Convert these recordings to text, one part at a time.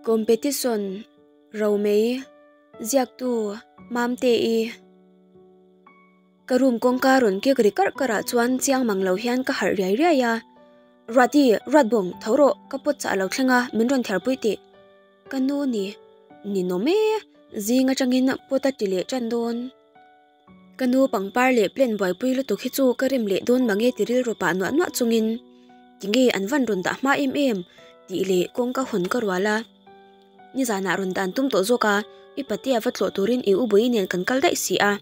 Competition Romei Ziaktu Mamte-i Ka room kawngka rawn kek ri karh karh ah chuan chiang mang lo hian ka harh riai riai a. Ruati, Ruatbawng, tho rawh, ka pawt chah lo thleng a, min rawn ther pui tih. Ka nu ni, ni nawm e, zing atangin pawt a ti leh tan dawn. Ka nu pangpar leh plant buaipui lutuk hi chu ka rem leh dawn mange ti rilru pah nuah nuah chungin tinge an van rawn dah hma em em tih leh kawngka hawn ka rual a. Nizanah rawn dan tum tawh zawk a, i patea va tlawh turin i u Bawi nen kan kal daih si a.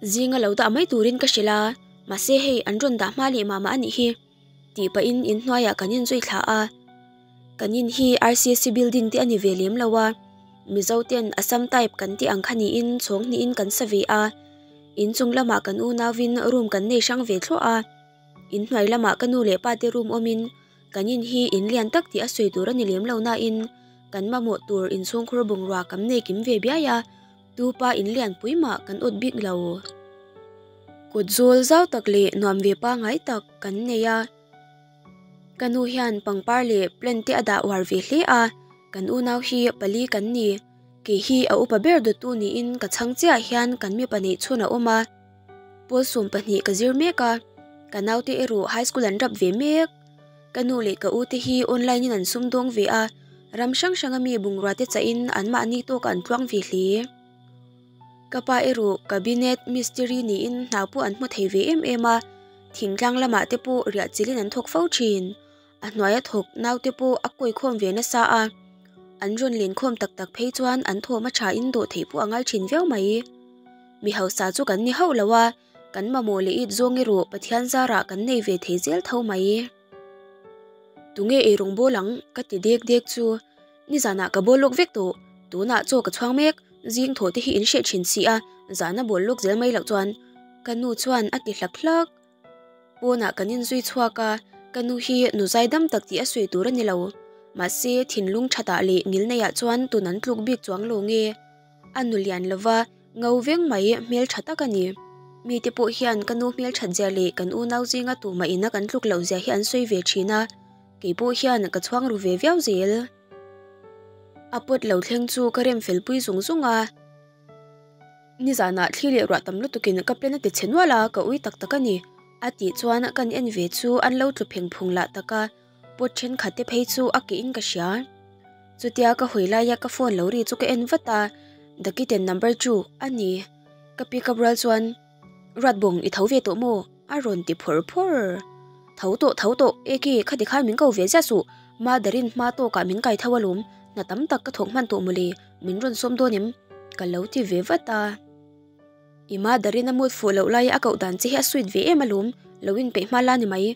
Zinga lo dah mai turin ka hrilh a, mahse hei an rawn dah hma leh mah mah a nih hi tih pahin inhnuaiah kan inzui thla a. Kan in hi RCC building te a ni ve lem lo a, Mizo ten Assam type kan tih ang kha niin chhawng hnihin kan sa ve a, inchung lamah kan unauvin room kan nei hrang ve thluah a, inhnuai lamah ka nu leh pa te room awmin kan in hi in lian tak tih a sawi tur a ni lem lo nain kan mamawh tur inchhungkhur bungrua kam nei kim ve biai a, tupa in lian pui mah kan awt bik lo. Kut zawl zau tak leh nuam ve pangngai tak kan nei a. Ka nu hian pangpar leh plant te a dah uar ve hle a, kan unau hi pali kan ni. Kei hi a upa ber dawttu niin ka chhang chiah hian kan mipa neih chhun a awm a. Pawl 12 ka zir mek a, ka naute erawh high school an rap ve mek. Ka nu leh ka u te hi online in an sumdawng ve a, ram hrang hranga mi bungrua te chahin anmahni tawkah an tluang ve hle. Ka pa erawh cabinet mistiri niin hna pawh an hmu thei ve em em a, thingtlang lamah te pawh riah chilhin an thawk fo thin. A hnuaia thawk naute pawh a kawi khawm ve nasa a, an rawn len khawm tak tak phei chuan an thawm a tha in dawh theih pawh a ngai thin viau mai. Mi hausa chu kan ni hauh lo a, kan mamawh leh it zawng erawh Pathian zarah kan nei ve thei zel tho mai. Tunge eirawng bawl ang? ka ti dek dek chu. Nizanah ka bawl lawk vek tawh, tunah chaw ka chhuang mek, zing thaw te hi in hreh thin si a, zahna bawl lawk zel mai loh chuan ka nu chuan a ti hlak hlak. Pawnah kan inzui chhuak a, ka nu hi nu zaidam tak tih a sawi tur a ni lo. Mahse, thinlung thatah leh ngilneiah chuan tun an tluk bik chuang lo nge. A nu lian lova, ngo veng mai hmel tha tak a ni. Mite pawh hian ka nu hmel that zia leh kan unau zinga tumah ina kan tluk loh zia hi an sawi ve thin a. Kei pawh hian ka chhuang ru ve viau zel. A pawt lo thleng chu ka rem fel pui zung zung a. Nizanah thli leh ruah tam lutukin ka plan a ti chhe nual a, ka ui tak tak a ni. A tih chuan kan en ve chu an lo tlu pheng phung lah tak a, pawt thenkhat te phei chu a keh in ka hria. Chutia ka hawi laia ka phone lo ri chu ka en vat a, Dakiten number chu a ni. Ka pick up rual chuan. Ruatbawng i tho ve tawh maw? A rawn ti phawr phawr. Tho tawh, tho tawh, Eki, khati khan min ko ve ziah suh. Mother-in hma tawkah min kai tho alawm, hna tam tak ka thawk hman tawh mawle, min rawn sawm dawn em? Ka lo ti ve vat a. I mother-in a mood fuh loh laia a koh dan che hi a sweet ve em alawm, lo inpeih hma la ni mai.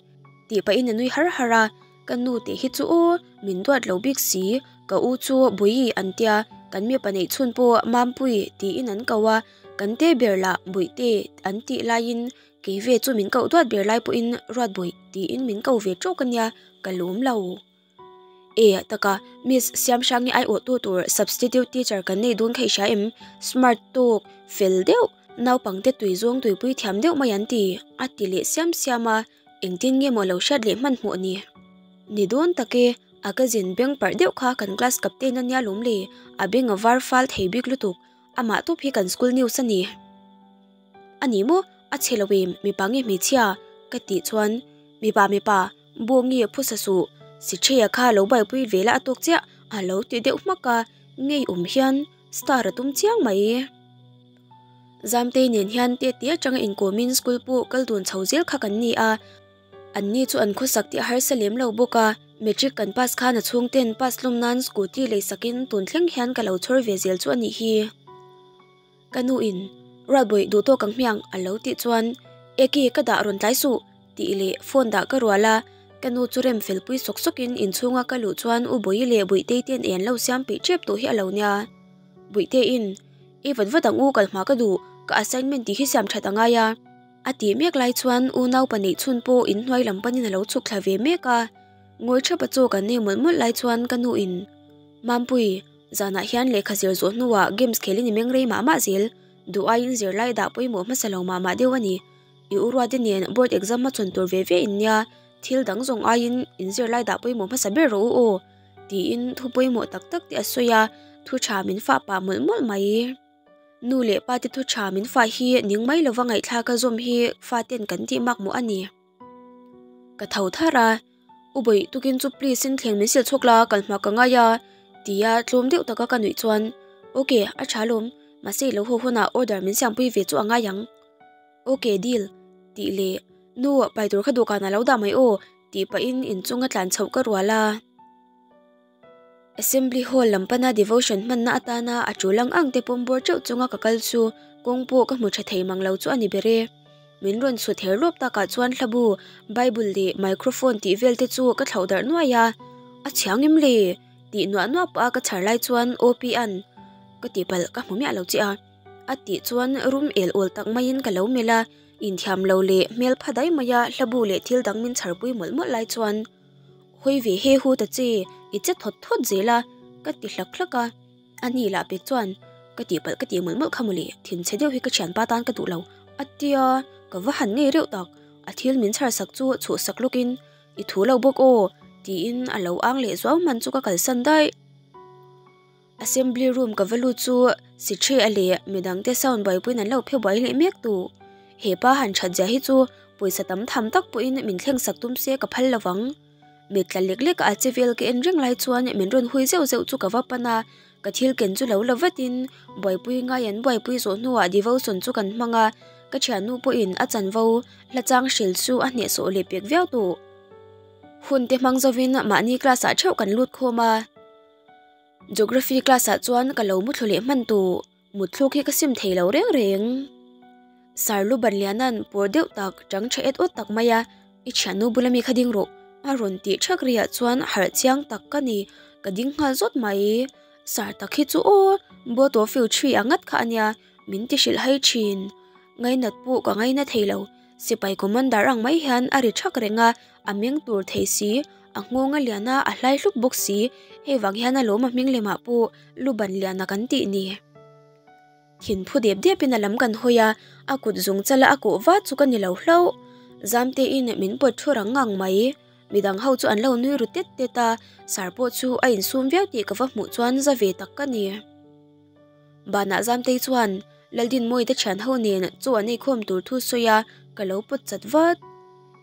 Tih pahin a nui har har a, ka nu tih hi chu aw, min duat lo bik si, ka u chu Buii an tia, kan mipa neih chhun pawh Mampui tiin an ko a, Kan te ber lah Bawihte an tih laiin kei ve chu min koh duat ber lai pawhin Ruat Bawih tiin min ko ve tawk a nia, ka lawm lo. E taka, Miss Siamhrangi aiawhtu tur substitute teacher kan nei dawn kha i hria em? Smart tawk, fel deuh, naupangte tui zawng tuipui thiam deuh mai an ti, a ti leh siam siam a, engtin nge maw lo hriat leh hmanhmawh ni? Ni dawn tak e, a ka zin beng parh deuh kha kan class captain a nia lawm le, a beng a var fal thei bik lutuk. Amah tawp hi kan school news a ni. A ni maw? A chhe lo em, mipa nge hmeichhia? Ka tih chuan, Mipa mipa, bu nge phusa suh, si Threia kha lo buaipui ve la a tawk chiah, a lo ti deuh hmak a, ngei awm hian star a tum chiang mai. Zamtei nen hian tete atanga inkawmin school pawh kal dun chho zel kha kan ni a. Anni chu an khawsak tih a harsa lem lo bawk a, matric kan pass khan a chhungten pass hlawm nan scooty lei sakin tun thleng hian ka lo chhawr ve zel chu a nih hi. Ka nu in, Ruatbawih duh tawk ang hmiang a lo tih chuan, Eki ka dah rawn tlai suh tih leh phone dah ka rual a, ka nu chu rem fel pui sawk sawkin inchhunga ka luh chuan U Bawihi leh Buihtei ten ei an lo siam peih tep tawh hi a lo nia. Buihtei in, I vat vat ang u kal hma ka duh, ka assignment tih hi siam that a ngai a. A tih mek lai chuan unau pahnih chhun pawh in hnuai lam panin a lo chhuk thla ve mek a, ngawi thapa chaw kan nei mawlh mawlh lai chuan ka nu in, Mampui, zanah hian lehkha zir zawh hnuah games khelin i meng rei mah mah zel, duh aiin zirlai dah pawimawh hmasa lo mah mah deuh a ni. I u ruate nen board exam hmachhawn tur ve ve in nia, thil dang zawng aiin in zirlai dah pawimawh hmasa ber rawh u aw. Tiin thu pawimawh tak tak te a sawi a, thu tha min fah pah mawlh mawlh mai. Nu leh pa te thu tha min fah hi ning mai lova ngaihthlak a zawm hi faten kan tih mak mawh a ni. Ka tho thar a, U Bawih tukin chu please in thleng min sil chhawk la, kal hma ka ngai a, tia tlawm deuh taka ka nuih chuan, Ok, a tha lawm, mahse i lo haw hunah order min siampui ve chu a ngai ang. Ok, deal, tih leh, Nu, pai tur kha dawhkanah lo dah mai aw, tih pahin inchunga tlan chhoh ka rual a. Assembly Hall lam pana devotion hmanna atana a tul ang ang te pawm bawr teuh chunga ka kal chu kawng pawh ka hmu tha thei mang lo chu a ni ber e. Min rawn chhut her lawp takah chuan hlabu, Bible leh microphone tih vel te chu ka thlauh darh nuai a. A chhiang em le? tih nuah nuah pah a ka chhar lai chuan OP an ka tihpalh ka hmu miah lo che a. A tih chuan rum el awl tak maiin ka lo melh a, inthiam lo leh hmel pha dai maia hlabu leh thil dang min chharpui mawlh mawlh lai chuan Hawi ve he hu ta che, i che thawt thawt zel a, ka ti hlak hlak a. A ni lah pek chuan, Ka tihpalh ka tih mawlh mawlh kha mawle, thinchhe deuh hi ka thianpa tan ka duh lo, a tia, ka va han ngei reuh tak, a thil min chhar sak chu chhuhsak lawkin, I thu lo bawk aw, tiin a lo ang leh zuau hman chu ka kalsan daih. Assembly room ka va lut chu Sichhe a leh midangte sound buaipuiin an lo phe buai leh mek tu. He pa han that zia hi chu pawisa tam tham tak pawhin min thleng sak tum se ka phal lovang. Mit tla lek lek a a che vel ka en reng lai chuan min rawn hui zeuh zeuh chu ka va pan a, ka thil ken chu lo la vatin buaipui ngai an buaipui zawh hnuah devotion chu kan hmang a, ka thiannu pawhin a chanvo hla chang hril chu a hnehsawh leh pek viau tawh. Hun te hmang zovin mahni class ah theuh kan lut khawm a. Geography class ah chuan ka lo muthlu leh hman tu mutthluk hi ka sim thei lo reng reng. Sir Lubanliana'n pawr deuh tak chang tha et awt tak mai a, I thiannu bula mi kha ding rawh a rawn tih thak riah chuan harh chiang tak ka ni, ka ding nghal zawt mai. Sir tak hi chu aw, bottle fill three a ngat kha a nia, min ti hrilh hai thin. Ngainat pawh ka ngaina thei lo, sipai commander ang mai hian a ri thak reng a, a meng tur thei si, a nghawng a lian a, a hlai hlup bawk si, hei vang hian a lawm a hming lemah pawh lu ban lian a kan tih ni. Thin phu dep dep in a lam kan hawi a, a kut zung chala a kawh vat chu ka ni lo hlauh. Zamte in min pawt thu rang ngang mai. Midang ho chu an lo nui ru tet tet a, sar pawh chu a insum viau tih ka va hmuh chuan za ve tak ka ni. Banah Zamtei chuan Laldinmawii te thian ho nen chaw an eikhawm tur thu sawi a, ka lo pawt chat vat.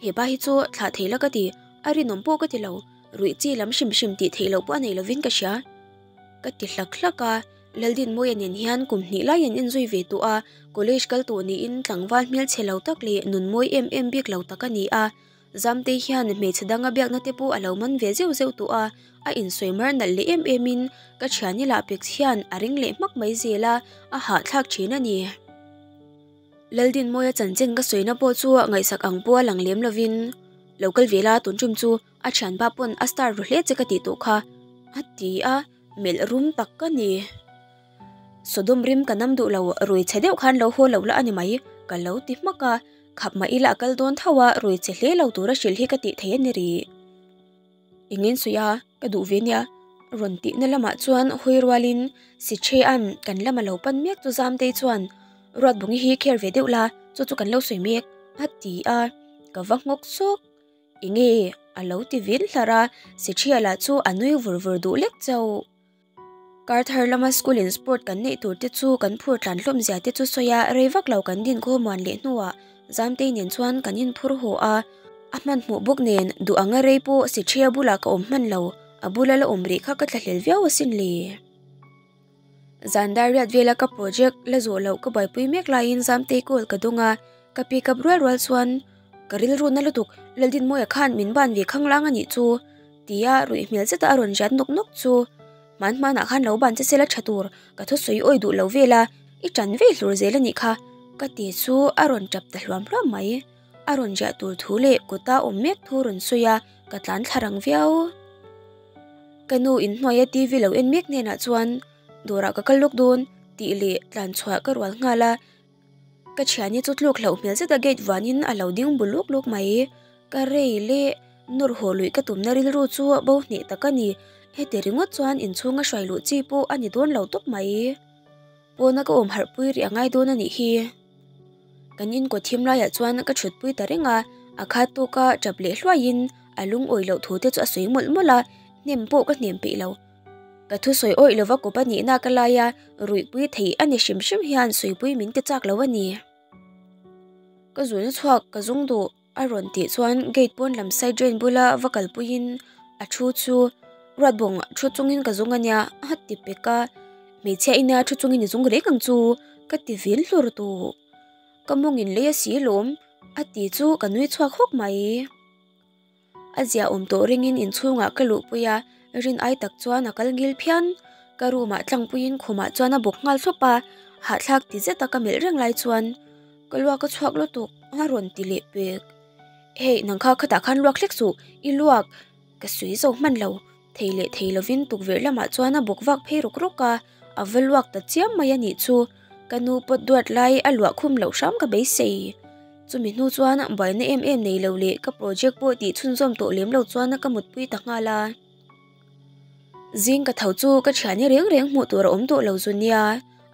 He pa hi chu thlah thei la ka ti, a rinawm pawh ka ti lo, ruih chi lam hrim hrim tih theih loh pawh a nei lovin ka hria. Ka ti hlak hlak a, Laldinmawia nen hian kum hnih lai an inzui ve tawh a, college kal tawh niin tlangval hmelchhe lo tak leh nun mawi em em bik lo tak a ni a, Zamtei hian hmeichhe danga biakna te pawh a lo man ve zeuh zeuh tawh a, a insawi mar nalh leh em em in ka thiani lah pek hian a ring leh hmak mai zel a, a hahthlak thin a ni. Laldinmawia chanchin ka sawina pawh chu ngaihsak ang pawh a lang lem lovin, Lo kal ve la tun tum chu a thianpa pawn a star ru hle che ka tih tawh kha, a ti a, melh rum tak ka ni. Sodom rim ka nam duh lo, rui chhe deuh khan lo haw lo la a ni mai, ka lo ti hmak a, khap mah ila a kal dawn tho a, rui chhe hle lo tura hrilh hi ka tih thei a ni rih. Engin sawi a, ka duh ve nia, rawn tihna lamah chuan hawi rualin Sichhea'n kan lama lo pan mek chu Zamtei chuan Ruatbungi hi care ve deuh la, chu chu kan lo sawi mek, a ti a, ka va nghawk sawk. Enge? a lo ti vin hlar a, Sichhea lah chu a nui vur vur duh lek chauh. Kar thar lama school in sport kan neih tur te chu kan phur tlan hlawm zia te chu sawi a, rei vak lo kan din khaw muan leh hnuah Zamtei nen chuan kan inphur haw a, a hmanhmawh bawk nen duh anga rei pawh Sichhea bulah ka awm hman lo, a bula la awm rih kha ka thlahlel viau asin le. Zan dar riat vela ka project la zawh loh ka buaipui mek laiin Zamtei call ka dawng a, ka pick up rual rual chuan ka rilru na lutuk Laldinmawia khan min ban ve khanglang a nih chu tia ruih hmel zeta a rawn riat nawk nawk chu hman hmanah khan lo ban che sela tha tur ka thusawi awi duh lo vel a i tan vei hlur zel a nih kha ka ti chu a rawn tap ta hluam hluam mai a rawn riah tur thu leh kawta awm mek thu rawn sawi a ka tlan thla rang viau. Ka nu inhnuaia TV lo en mek hnenah chuan dawrah ka kal lawk dawn tih leh tlan chhuah ka rual nghal a, ka thiani chu tluk hlauh hmel zeta gate vanin a lo ding bu luk luk mai. Ka rei leh nawr haw luih ka tumna rilru chu bo hneh tak a ni, heti ringawt chuan inchhunga hruai luh chi pawh a ni dawn lo tawp mai. Pawna ka awm harh pui rih a ngai dawn a nih hi. Kan inkawt thim laiah chuan ka thut pui ta reng a, a khat tawka tap leh hluaiin a lungawi loh thu te chu a sawi mawlh mawlh a, Hnem pawh ka hnem peih lo. Ka thusawi awih lova kawp a nihna ka lai a, ruihpui thei a ni hrim hrim hian sawipui min ti chak lo a ni. Ka zun chhuak ka zung duh a rawn tih chuan gate pawn lam side drain bula va kalpuiin a thu chu Ruatbawng thu chungin ka zung a nia a ti pek a, hmeichhia ina thu chungin i zung reng ang chu ka ti vil hlur tawh. Ka mawngin lei a si lawm a ti chu ka nui chhuak hawk mai. A ziahawm tawh ringin inchhungah ka luhpui a, rin ai tak chuan a kal ngil phian. Ka room ah tlangpuiin khumah chuan a bawk nghal thlawp a, hahthlak ti zeta ka melh reng lai chuan ka luak a chhuak lutuk a rawn ti leh pek. Hey, nang kha khatah khan luak hlek suh, i luak ka sawi zo hman lo. Thei leh thei lovin tukverh lamah chuan a bawk vak phei rawk rawk a, a va luak ta chiam mai a nih chu. Ka nu pawt duat lai a luah khum loh hram ka beisei. Chumi hnu chuan buaina em em nei lo leh ka project pawh tih chhunzawm tawh lem lo chuan ka mutpui ta nghal a. Zing ka tho chu ka thiani reng reng hmuh tur a awm tawh lo zu nia,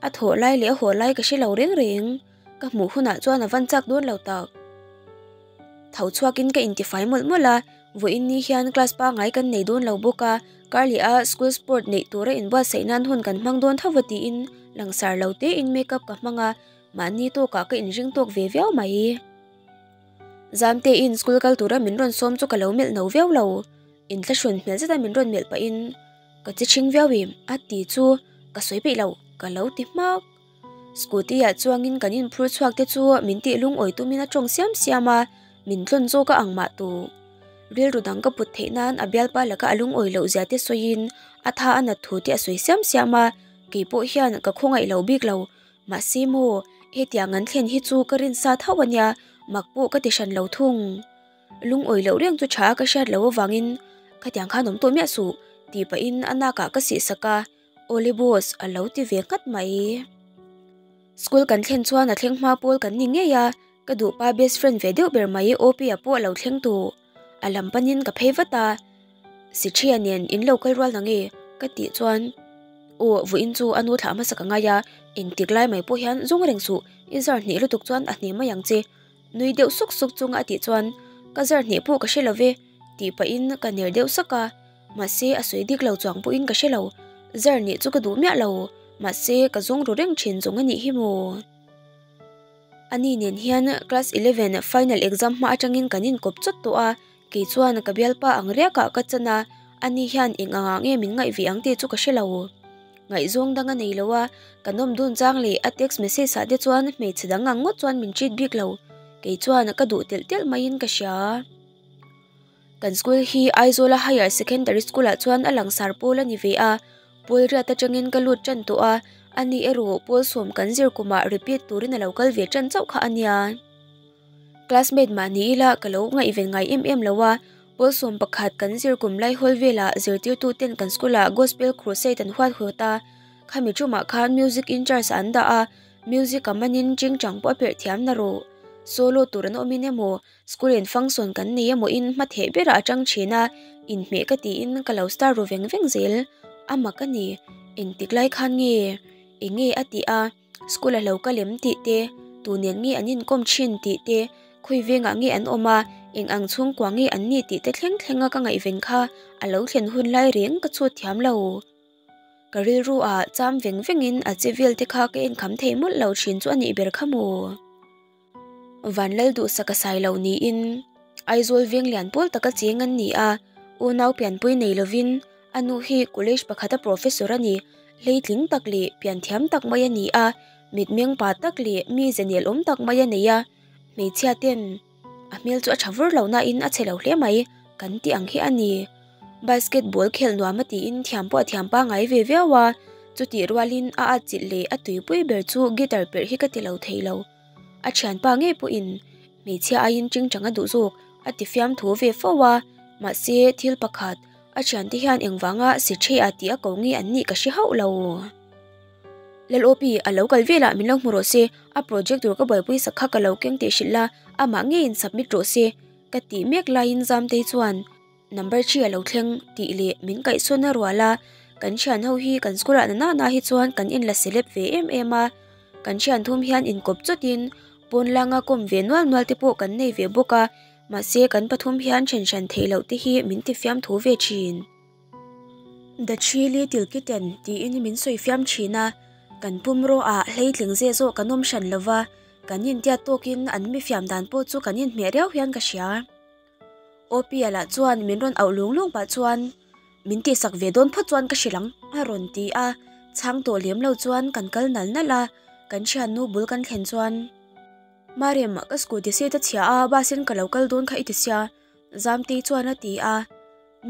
a thawh lai leh a haw lai ka hre lo reng reng. Ka hmuh hunah chuan a van chak dawn lo tak. Tho chhuakin ka intifai mawlh mawlh a, vawiin ni hian class pangngai kan nei dawn lo bawk a, karleh a school sport neih tura inbuatsaih nan hun kan hmang dawn tho va tiin langsar lo tein makeup ka hmang a, mahni tawkah ka inring tawk ve viau mai. Zamtein school kal tura min rawn sawm chu ka lo melh no viau lo, inthlahrun hmel zeta min rawn melh pahin ka chi chhing viau em a ti chu ka sawi peih lo ka lo ti hmak. Scooty ah chuangin kan inphur chhuak te chu min tih lungawi tumin a tawng siam siam a, min tlawn zawk a ang mah tawh. Rilru dang ka put theih nan a bialpa laka a lungawi loh zia te sawiin a tha a nat thu te a sawi siam siam a, kei pawh hian ka khawngaih lo bik lo. Mahse maw, hetiang an thlen hi chu ka rin sa tho a nia, mak pawh ka ti hran lo thung. Lungawi loh reng chu tha a ka hriat loh avangin khatiang khan awm tawh miah suh tih pahin a nakah ka sihsak a. Awle boss a lo ti ve nghat mai. School kan thlen chuan a thleng hma pawl kan ni ngei a, ka duhpa best friend ve deuh ber mai OP-a pawh a lo thleng tawh. A lam panin ka phei vat a, Sithria nen in lo kal rual nange? ka tih chuan Aw vawiin chu a nu thlah hmasa ka ngai a, engtik lai mai pawh hian zawng reng suh, i zar hnih lutuk chuan a hne mai ang che nui deuh suk suk chunga a tih chuan Ka zar hnih pawh ka hre lo ve tih pahin ka ner deuh sak a. Mahse a sawi dik lo chuang pawhin ka hre lo. Zar nih chu ka duh miah lo. Mahse ka zawng ru reng thin zawng a nih hi maw? Ani nen hian class 11 final exam hma atangin kan inkawp chawt tawh a, kei chuan ka bialpa ang riakah ka chan a, ani hian eng angah nge min ngaih ve ang tih chu ka hre lo. Ngaihzawng dang a nei lo a, kan awm dun chang leh a text message ah te chuan hmeichhe dang ang ngawt chuan min treat bik lo. Kei chuan ka duh telh telh maiin ka hria. Kan school hi Aizawla Higher Secondary School ah chuan a langsar pawl a ni ve a, pawl riat atangin ka lut tan tawh a, ani erawh pawl sawm kan zir kumah repeat turin a lo kal ve tan chauh kha a nia. Classmate mah ni ila ka lo ngaihven ngai em em lo a, pawl 11 kan zir kum lai hawl velah zirtirtu ten kan school ah Gospel Crusade an huat huat a, khami tumah khan music in charge an dah a, music a manin chingchang pawh a perh thiam na rawh. Solo tur an awmin emaw School in function kan nei emaw in hma theh berah a tang thin a, inhmeh ka tiin ka lo star ru veng veng zel. A mak a ni, engtik lai khan nge? Eng nge a tih a, school a lo ka lem tih te, tu nen nge an inkawm thin tih te, khawi vengah nge an awm a, eng ang chhungkua nge an ni tih te thleng thleng a ka ngaihven kha a lo thlen hun lai reng ka chhut thiam lo. Ka rilru ah cham veng vengin a che vel te kha ka enkham thei mawlh lo thin chu a nih ber kha maw? Vanlal duhsak a sai lo niin Aizawl veng lian pawl taka cheng an ni a, unau pianpui nei lovin a nu hi college pakhata professor a ni, hleitling tak leh pianthiam tak mai a ni a, mitmeng pa tak leh mi zenel awm tak mai a nei a, hmeichhia ten a hmel chu a tha vur lo nain a chhe lo hle mai kan tih ang hi a ni. Basketball khelh nuam a tiin thiam pawh a thiam pangngai ve viau a, chutih rualin a atchilh leh a tuipui ber chu guitar perh hi ka ti lo thei lo. A thianpa ngei pawhin hmeichhia aiin chingchang a duh zawk a ti fiamthu ve fo a, mahse thil pakhat a thiante hian engvanga si ṭheh a tih a ko nge an nih ka hre hauh lo. Lalopi a lo kal velah min lo hmu rawh se, a project tur ka buaipui sak kha ka lo keng tih hrilh la, amah ngeiin submit rawh se ka tih mek laiin Zamtei chuan Number 3 a lo thleng tih leh min kaihsawn a rual a, kan thian ho hi kan school ah na nana hi chuan kan inla celeb ve em em a, kan thian thum hian inkawp chawtin pawn langa kawm ve nual nual te pawh kan nei ve bawk a, mahse kan pathum hian then hran theih loh te hi min ti fiamthu ve thin. The Three Little Kitten tiin min sawi fiam thin a, kan pumraw ah hleitling zeh zawh kan awm hran lova, kan intiat tawkin an mi fiam dan pawh chu kan inhmeh riau hian ka hria. Opia lah chuan min rawn auh lung lung pah chuan min tihsak ve dawn phawt chuan ka hrilh ang a rawn ti a, chhang tawh lem lo chuan kan kal nal nal a, kan thiannu bul kan thlen chuan Marem ka scooty seat a chhia a bus in ka lo kal dawn kha i ti sia Zamtei chuan a ti a,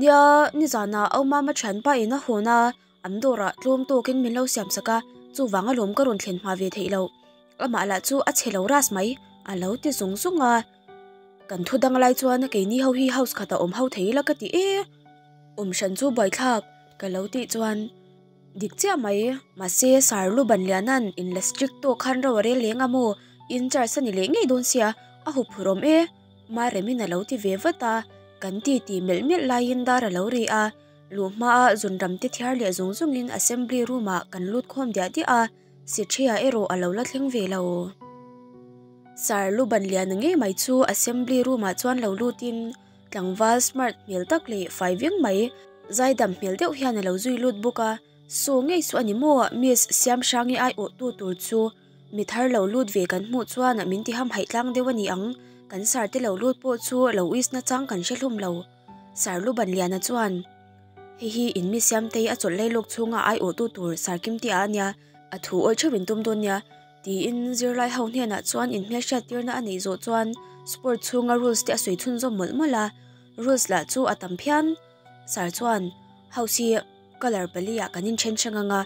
nia nizanah au mama thianpa in a hawn a An dawrah tlawm tawkin min lo siamsak a, chuvang alawm ka rawn thlen hma ve theih loh. Amah lah chu a chhe lo ras mai, a lo ti zung zung a. Kan thu dang lai chuan keini ho hi house khatah awm ho thei ila ka ti e. Awm hran chu buaithlak ka lo tih chuan dik chiah mai. Mahse Sir Lubanliana'n in la strict tawk khan ro a rel leng a maw, in charge a ni leh ngei dawn sia, a huphurh awm e. Maremin a lo ti ve vat a, kan ti ti melh melh laiin dar a lo ri a. Luh hmaa zunram te thiar leh zung zungin assembly room ah kan lut khawm diah diah a, Sithria erawh a lo la thleng ve lo. Sir Lubanliana ngei mai chu assembly room ah chuan lo lutin tlangval smart hmel tak leh fai veng mai zaidam hmel deuh hian a lo zui lut bawk a, Saw ngei chu a ni maw Miss Siamhrangi aiawhtu tur chu mi thar lo lut ve kan hmuh chuan min ti hamhaih tlang deuh a ni ang, kan sir te lo lut pawh chu lo wish nachang kan hre hlum lo. Sir Lubanliana chuan, Hei hi in mi Siamtei a chawlh lailawk chhunga aiawhtu tur Sir Kimtea a nia, a thu awih theuh in tum dawn nia, tiin zirlai ho hnenah chuan inhmelhriat tirna a neih zawh chuan sport chhunga rules te a sawi chhunzawm mawlh mawlh a, rules lah chu a tam phian. Sir chuan, House hi colour pali ah kan inthen hrang ang a,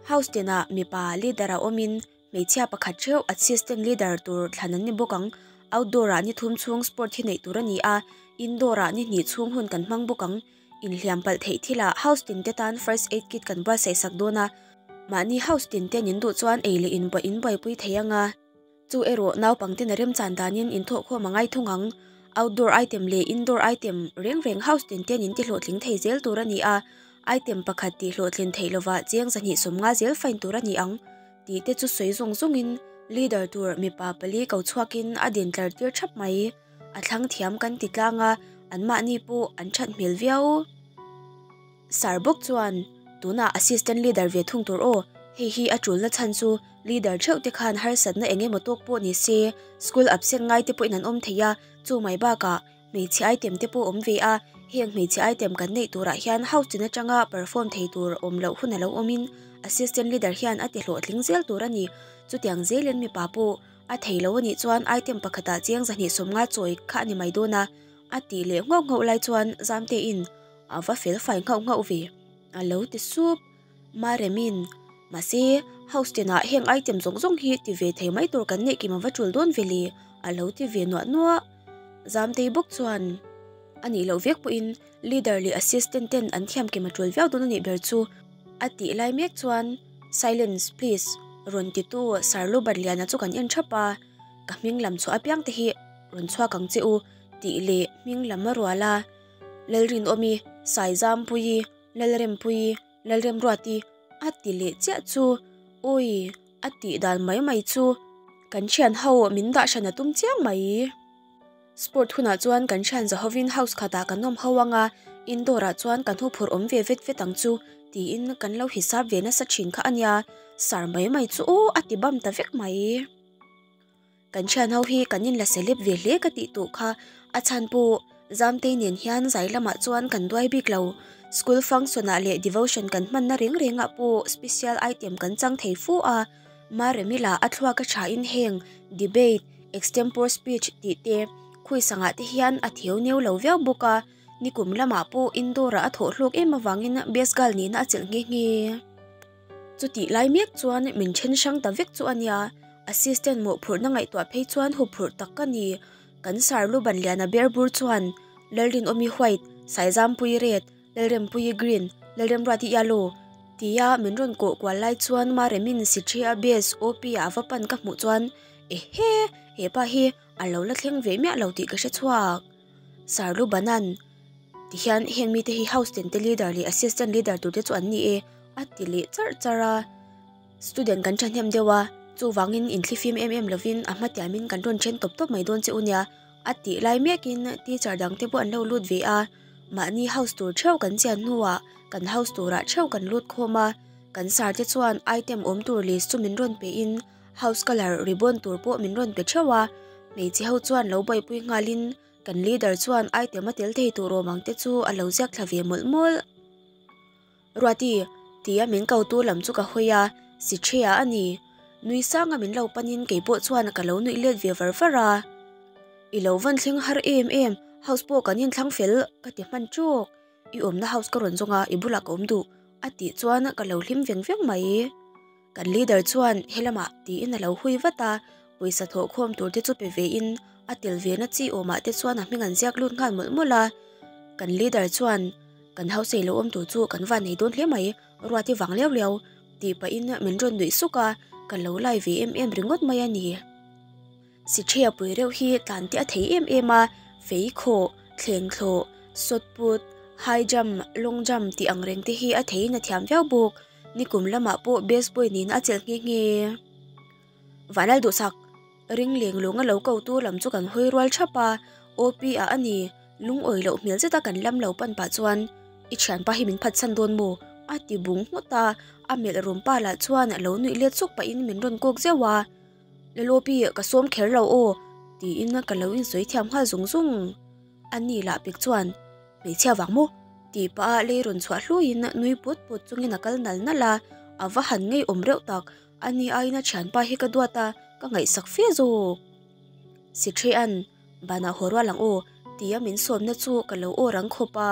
house tinah mipa leader a awmin Hmeichhia pakhat theuh assistant leader tur thlan an ni bawk ang. Outdoor ah ni thum chhung sport hi neih tur a ni a, indoor ah ni hnih chhung hun kan hmang bawk ang. Inhliam palh theih thilah house tin te tan first aid kit kan buatsaih sak dawn a, mahni house tin ten in duh chuan ei leh in buaih in buaipui thei ang a. Chu erawh naupang ten a remchan danin in thawhkhawm a ngai thung ang. Outdoor item leh indoor item reng reng house tin ten in ti hlawhtling thei zel tur a ni a, item pakhat tih hlawhtlin theih lovah cheng 250 zel fine tur a ni ang. Tih te chu sawi zawng zawngin leader tur mipa pali ko chhuakin a din tlar tir thap mai. A thlang thiam kan ti tlang a, anmahni pawh an that hmel viau. Sir bawk chuan, Tunah assistant leader ve thung tur aw, hei hi a tulna chhan chu leader theuh te khan harsatna eng emaw tawk pawh ni se, school absent ngai te pawhin an awm thei a, chu mai bakah Hmeichhe item te pawh awm ve a, heng hmeichhe item kan neih turah hian house tin atanga perform thei tur awm loh hun a lo awmin assistant leader hian a ti hlawhtling zel tur a ni. Chutiang zelin mipa pawh a thei lo a nih chuan item pakhatah cheng 250 chawi kha a ni mai dawn a, a tih leh nghauh nghauh lai chuan Zamtein a va fel fai nghauh nghauh ve a lo ti sup. Maremin, Mahse, house tinah heng item zawng zawng hi ti ve thei mai tur kan neih kim a va tul dawn ve le a lo ti ve nuah nuah. Zamtei bawk chuan a nih loh vek pawhin leader leh assistant ten an thiam kim a tul viau dawn a nih ber chu a tih lai mek chuan Silence please rawn titu Sir Lubanliana chu kan en thap a, ka hming lam chhuah apiang te hi rawn chhuak ang che u tih leh hming lam a rual a, Lalrinawmi, Saizampuii, Lalrempuii, Lalremruati a ti leh chiah chu awi a tih dan mai mai chu kan thian ho min dah hran a tum chiang mai. Sport hunah chuan kan thian za hovin house khatah kan awm ho ang a, indoor ah chuan kan hu phurh awm ve vet vet ang chu tiin kan lo hisap ve nasa thin kha a nia, sar mai mai chu aw a ti bam ta vek mai. Kan thian ho hi kan inla celeb ve hle ka tih tawh kha, a chhan pawh Zamtei nen hian zai lamah chuan kan duai bik lo. School function ah leh devotion kan hmanna reng reng ah pawh special item kan chang thei fu a, Maremi lah a thluak a tha in heng debate, extempore speech tih te khuisangah te hian a theu neu lo viau bawk a, nikum lamah pawh indoor ah a thawh hlawk em avangin best girl nihna a chelh nghe nghe. Chutih lai mek chuan min then hrang ta vek chu a nia, assistant mawhphurhna ngaihtuah phei chuan huphurh tak ka ni. Kan sar lu ban liana ber bur chuan Lalrinawmi white, Saizampuii red, Lalrempuii green, Lalremruati yellow tia min rawn kawh kual lai chuan Maremin Sithria base OP ah va pan ka hmuh chuan ehe hepa hi a lo la thleng ve miah lo tih ka hre chhuak. Sar lu banan tihian heng mite hi house tin te leader leh assistant leader tur te chu an ni e a ti leh charh charh a student kan thahnem deuh a chuvangin inthlifim em em lovin a hma tiamin kan rawn then tawp tawp mai dawn che u nia a tih lai mekin teacher dang te pawh an lo lut ve a mahni house tur theuh kan chian hnuah. Kan house turah theuh kan lut khawm a, kan sir te chuan item awm tur list chu min rawn pe in house colour ribbon tur pawh min rawn pe theuh a, hmeichhe ho chuan lo buaipui nghalin kan leader chuan item a tel thei tur awm ang te chu a lo ziak thla ve mawlh mawlh. Ruati, tia min ko tu lam chu ka hawi a, si ṭhia a ni. Nui sanga min lo panin kei pawh chuan ka lo nuih let ve var var a. I lo van thleng har em em, house pawh kan inthlang fel ka ti hman ṭawk. I awmna house ka rawn zawng a, i bulah ka awm duh, a tih chuan ka lo hlim veng veng mai. Kan leader chuan helamah tiin a lo hui vat a, pawisa thawhkhawm tur te chu pe vein a tel ve na chi awmah te chuan a hming an ziak lut nghal mawlh mawlh a. Kan leader chuan kan hausa lo awm tur chu kan van nei dawn hle mai, ruati vang liau liau tih pahin min rawn nuih suk a, ka lo lai ve em em ringawt mai a ni. Sichhia pui reuh hi tlan te a thei em em a, fei khawh, thleng thlawh, sawt put, high jump, long jump tih ang reng te hi a theiin a thiam viau bawk. Nikum lamah pawh best boy niin a chelh nghe nghe. Vanlal duhsak, ring leng lunga lo ko tu lam chu kan hawi rual thap a, OP ah a ni, lungawi loh hmel zeta kan lam lo pan pah chuan i thianpa hi min phatsan dawn maw? a ti bung nghut a, a melh rum pa lah chuan lo nuih let suk pahin min rawn kawk zeuh a. Lalopi ka sawm kher lo aw tiin ka lo insawi thiam nghal zung zung. A ni lah pek chuan hmeichhia vang maw tih pah a lei rawn chhuah hluiin nui put put chungin a kal nal nal a, a va han ngeiawm reuh tak. A ni aiin a thianpa hi ka duat a, ka ngaihsak fe zawk. Sithrea'n banah haw rual ang aw tia min sawmna chu ka lo aw rang khawp a.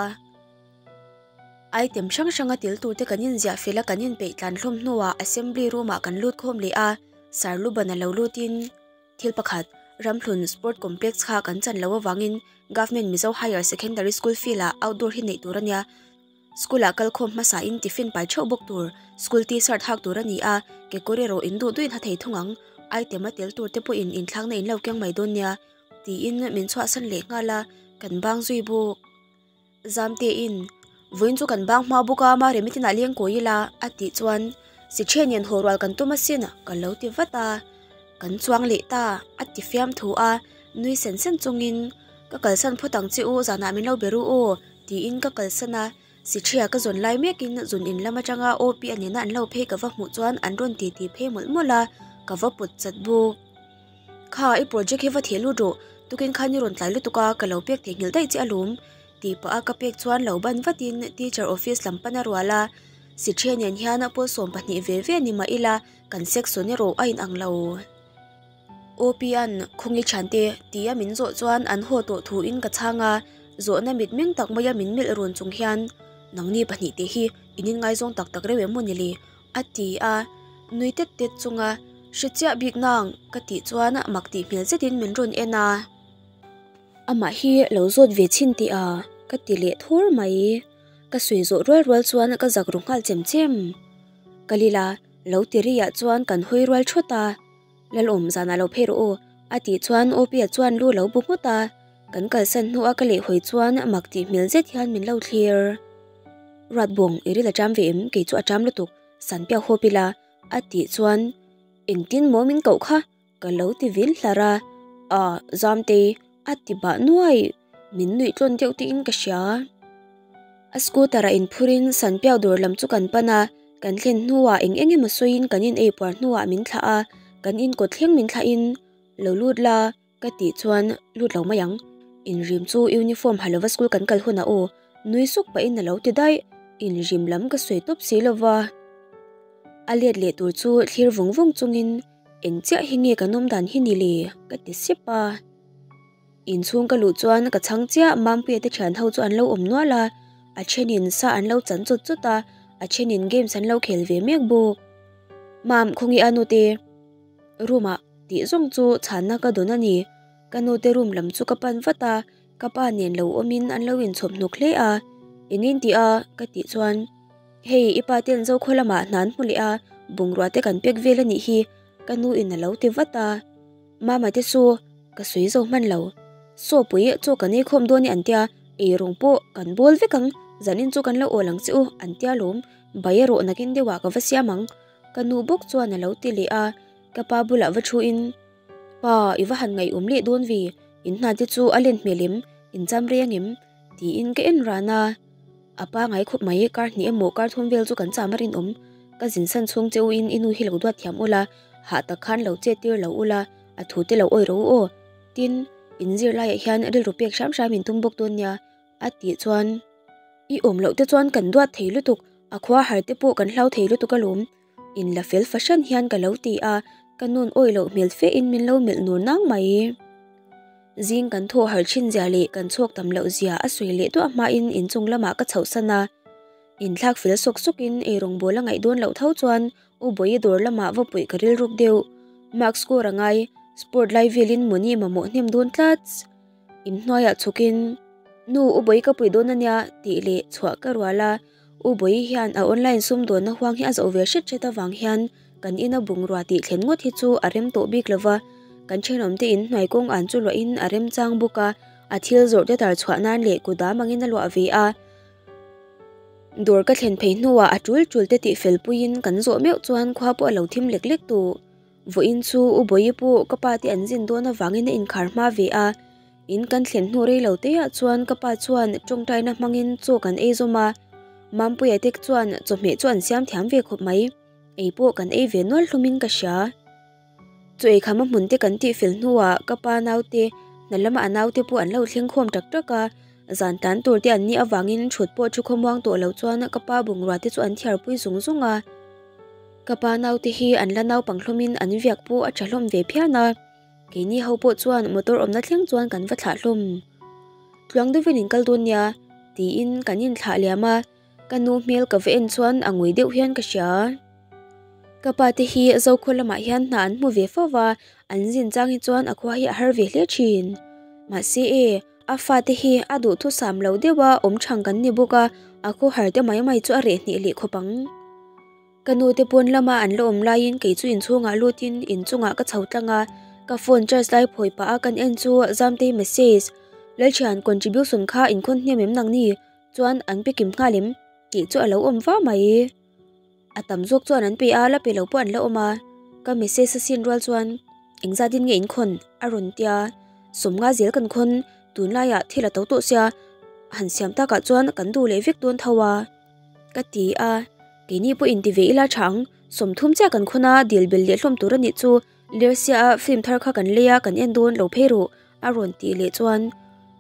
Item hrang hranga tel turte kan inziah fel a kan inpeih tlan hlawm hnuah assembly room ah kan lut khawm leh a, Sir Luban a lo lutin thil pakhat Ramhlun Sport Complex kha kan chan loh avangin Government Mizo Higher Secondary School field ah outdoor hi neih tur a nia. School ah kal khawm hmasa in tiffin pai theuh bawk tur, school t-shirt hak tur a ni a, kekawr erawh in duh duhin ha thei thung ang, item a tel tur te pawhin inthlakna in lo keng mai dawn nia tiin min chhuahsan leh nghal a, kan bang zui bawk. Zamtein, Vawiin chu kan bang hma bawk a, Mari mitin ah leng kawi ila, a tih chuan Sichhe nen haw rual kan tum asin, ka lo ti vat a. Kan chuang leh ta, a ti fiam thu a, nui sen sen chungin, Ka kalsan phawt ang che u, zanah min lo be ru aw, tiin ka kalsan a. Sichhia ka zawn lai mekin zun in lam atanga OP a nena an lo phei ka va hmuh chuan an rawn titi phei mawlh mawlh a, ka va pawt chat bawk. Kha, i project hi va theh lut rawh, tukin khan i rawn tlai lutuk a, ka lo pek theihnghilh daih che alawm, tih pah a ka pek chuan lo ban vatin teacher office lam pan a rual a, Sichhe nen hian pawlsawm pahnih ve ve ni mah ila kan section erawh a inang lo. OP-a'n khawngi thiante tia min zawh chuan an haw tawh thuin ka chhang a, zawhna mitmeng tak maia min melh run chung hian nangni pahnih te hi in inngaizawng tak tak reuh em maw ni le? A ti a, nui tet tet chunga hre chiah bik nang ka tih chuan mak tih hmel zetin min rawn en a. Amah hi lo zawt ve chhin tih a ka ti leh thur mai. Ka sawi zawh rual rual chuan ka zak ru nghal chem chem. Ka lila lo ti ri ah chuan kan hawi rual thawt a. Lalawm zanah lo phei rawh aw a tih chuan Opia chuan lu lo bu nghut a. Kan kalsan hnu a ka lehhawi chuan mak tih hmel zet hian min lo thlir. Ruatbawng i ril a ṭam ve em kei chu a ṭam lutuk san piak hawp ila a tih chuan engtin maw min koh kha ka lo ti vil hlar a, ah Zamtei a ti bah nuai min nuih tlawn deuh tiin ka hria. A scooter ah inphurin san piak dawr lam chu kan pan a, kan thlen hnuah eng eng emaw sawiin kan in eipuar hnuah min thlah a, kan inkawt thleng min thlahin lo lut la. Ka tih chuan lut lo mai ang. Inrim chu uniform ha lova school kan kal hunah aw, nui suk pahin a lo ti daih. Inrim lam ka sawi tawp si lova. A let leh tur chu thlir vung vung chungin eng chiah hi nge kan awm dan hi ni le ka ti sep a. Inchhung ka luh chuan ka chhang chiah Mampuia te thian ho chu an lo awm nual a, a thenin sa an lo chan chawt chawt a, a thenin games an lo khel ve mek bawk. Mam khawnge a nute? Room ah. Tih zawng chu chhanna ka dawn a ni. Ka nute room lam chu ka pan vat a, ka pa nen lo awmin an lo inchhawp hnawk hle a. Engin tih a? ka tih chuan, Hei i pa ten Zokhaw lamah hna an hmu leh a, bungrua te kan pek vel a nih hi, ka nu in a lo ti vat a. Mama te chu ka sawi zo hman lo. Saw pui chaw kan ei khawm dawn e an tia, eirawng pawh kan bawl vek ang, zanin chu kan lo awl ang che u an tia lawm, bai erawh nakin deuhah ka va siam ang, ka nu bawk chuan a lo ti leh a. Ka pa bulah va thu in, Pa, i va han ngaihawm leh dawn ve, in hna te chu a len hmel em, in cham rei angem? tiin ka en ran a. A pangai khawp mai, kar hnih emaw kar thum vel chu kan cham a rinawm. Ka zin san chhung che uin i nu hi lo duat thiam ula, hah tak khan lo chet tir lo ula, a thu te lo awih ro u aw. Tin, in zir laiah hian rilru pek hram hram in tum bawk dawn nia, a tih chuan i awm loh te chuan kan duat thei lutuk, a khua har te pawh kan hlau thei lutuk alawm. In la fel fahran hian ka lo ti a, ka nun awih loh hmel fe in min lo melh nur nang mai. Zing kan thaw har thin zia leh kan chhuak tam loh zia a sawi leh duah hmain inchung lamah ka chhoh san a. Inthlak fel sawk sawkin eirawng bawl a ngaih dawn loh tho chuan U Bawihi dawr lamah va puih ka rilruk deuh. Mark score a ngai, sport lai velin money mamawh hnem dawn tlats. Inhnuaiah chhukin, Nu, U Bawihi ka puih dawn ania tih leh chhuah ka rual a. U Bawihi hian a online sumdawnna huang hi a zoh ve hret hret avang hian kan ina bungrua tih thlen ngawt hi chu a rem tawh bik lova, kan thenawmte in hnuai kawng an chu luahin a remchang bawk a, a thil zawrh te tar chhuah nan leh kudam angin a luah ve a. Dawr ka thlen phei hnuah a tul tul te tih fel puiin kan zawh meuh chuan khua pawh a lo thim lek lek tawh. Vawiin chu U Bawihi pawh ka pa te an zin dawn avangin a inkhar hma ve a, In kan thlen hnu rei lo te ah chuan ka pa chuan tawngtaina hmangin chaw kan ei zawm a, Mampuia te chuan chawhmeh chu an siam thiam ve khawp mai, ei pawh kan ei ve nual hlawmin ka hria. Chaw ei khama hmun te kan tih fel hnuah ka pa naute hna lama a naute pawh an lo thleng khawm tak tak a, zan tan tur te an nih avangin thut pawh thu khawmuang tawh lo chuan ka pa bungrua te chu an thiarpui zung zung a. Ka pa naute hi an la naupang hlawmin an viak pawh a tha hlawm ve phian a. Keini ho pawh chuan motor awmna thleng chuan kan va thlah hlawm. Tluang deuhin in kal dawn nia, tiin kan inthlah liam a, ka nu hmel ka va en chuan a ngui deuh hian ka hria. Ka pa te hi Zokhaw lamah hian hna an hmu ve fo va, an zin chang hi chuan a khua hi a har ve hle thin. Mahse e, a fate hi a duhthusam lo deuha awm thang kan ni bawk a, a khaw har te mai mai chu a reh hnih leh khawp ang. Ka nu te pawn lama an la awm laiin kei chu inchhungah lutin inchungah ka chho tlang a, ka phone charge lai phawi pah a kan en chu Zamtei message, Lalthian contribution kha inkhawn hnem em nang ni? Chuan an pe kim nghal em? tih chu a lo awm va mai. A tam zawk chuan an pe a, la pe lo pawh an la awm a. Ka message a sin rual chuan engzat in nge inkhawn? a rawn tia. Sawmnga zel kan khawn, tunlaiah thil a to tawh sia, han siam takah chuan kan duh leh vek dawn tho a. Ka ti a, keini pawh inti ve ila tha ang, 30 chiah kan khawn a, dil bel leh hlawm tur a nih chu, Lersia a film thar kha kan lei a, kan en dawn lo phei rawh a rawn tih leh chuan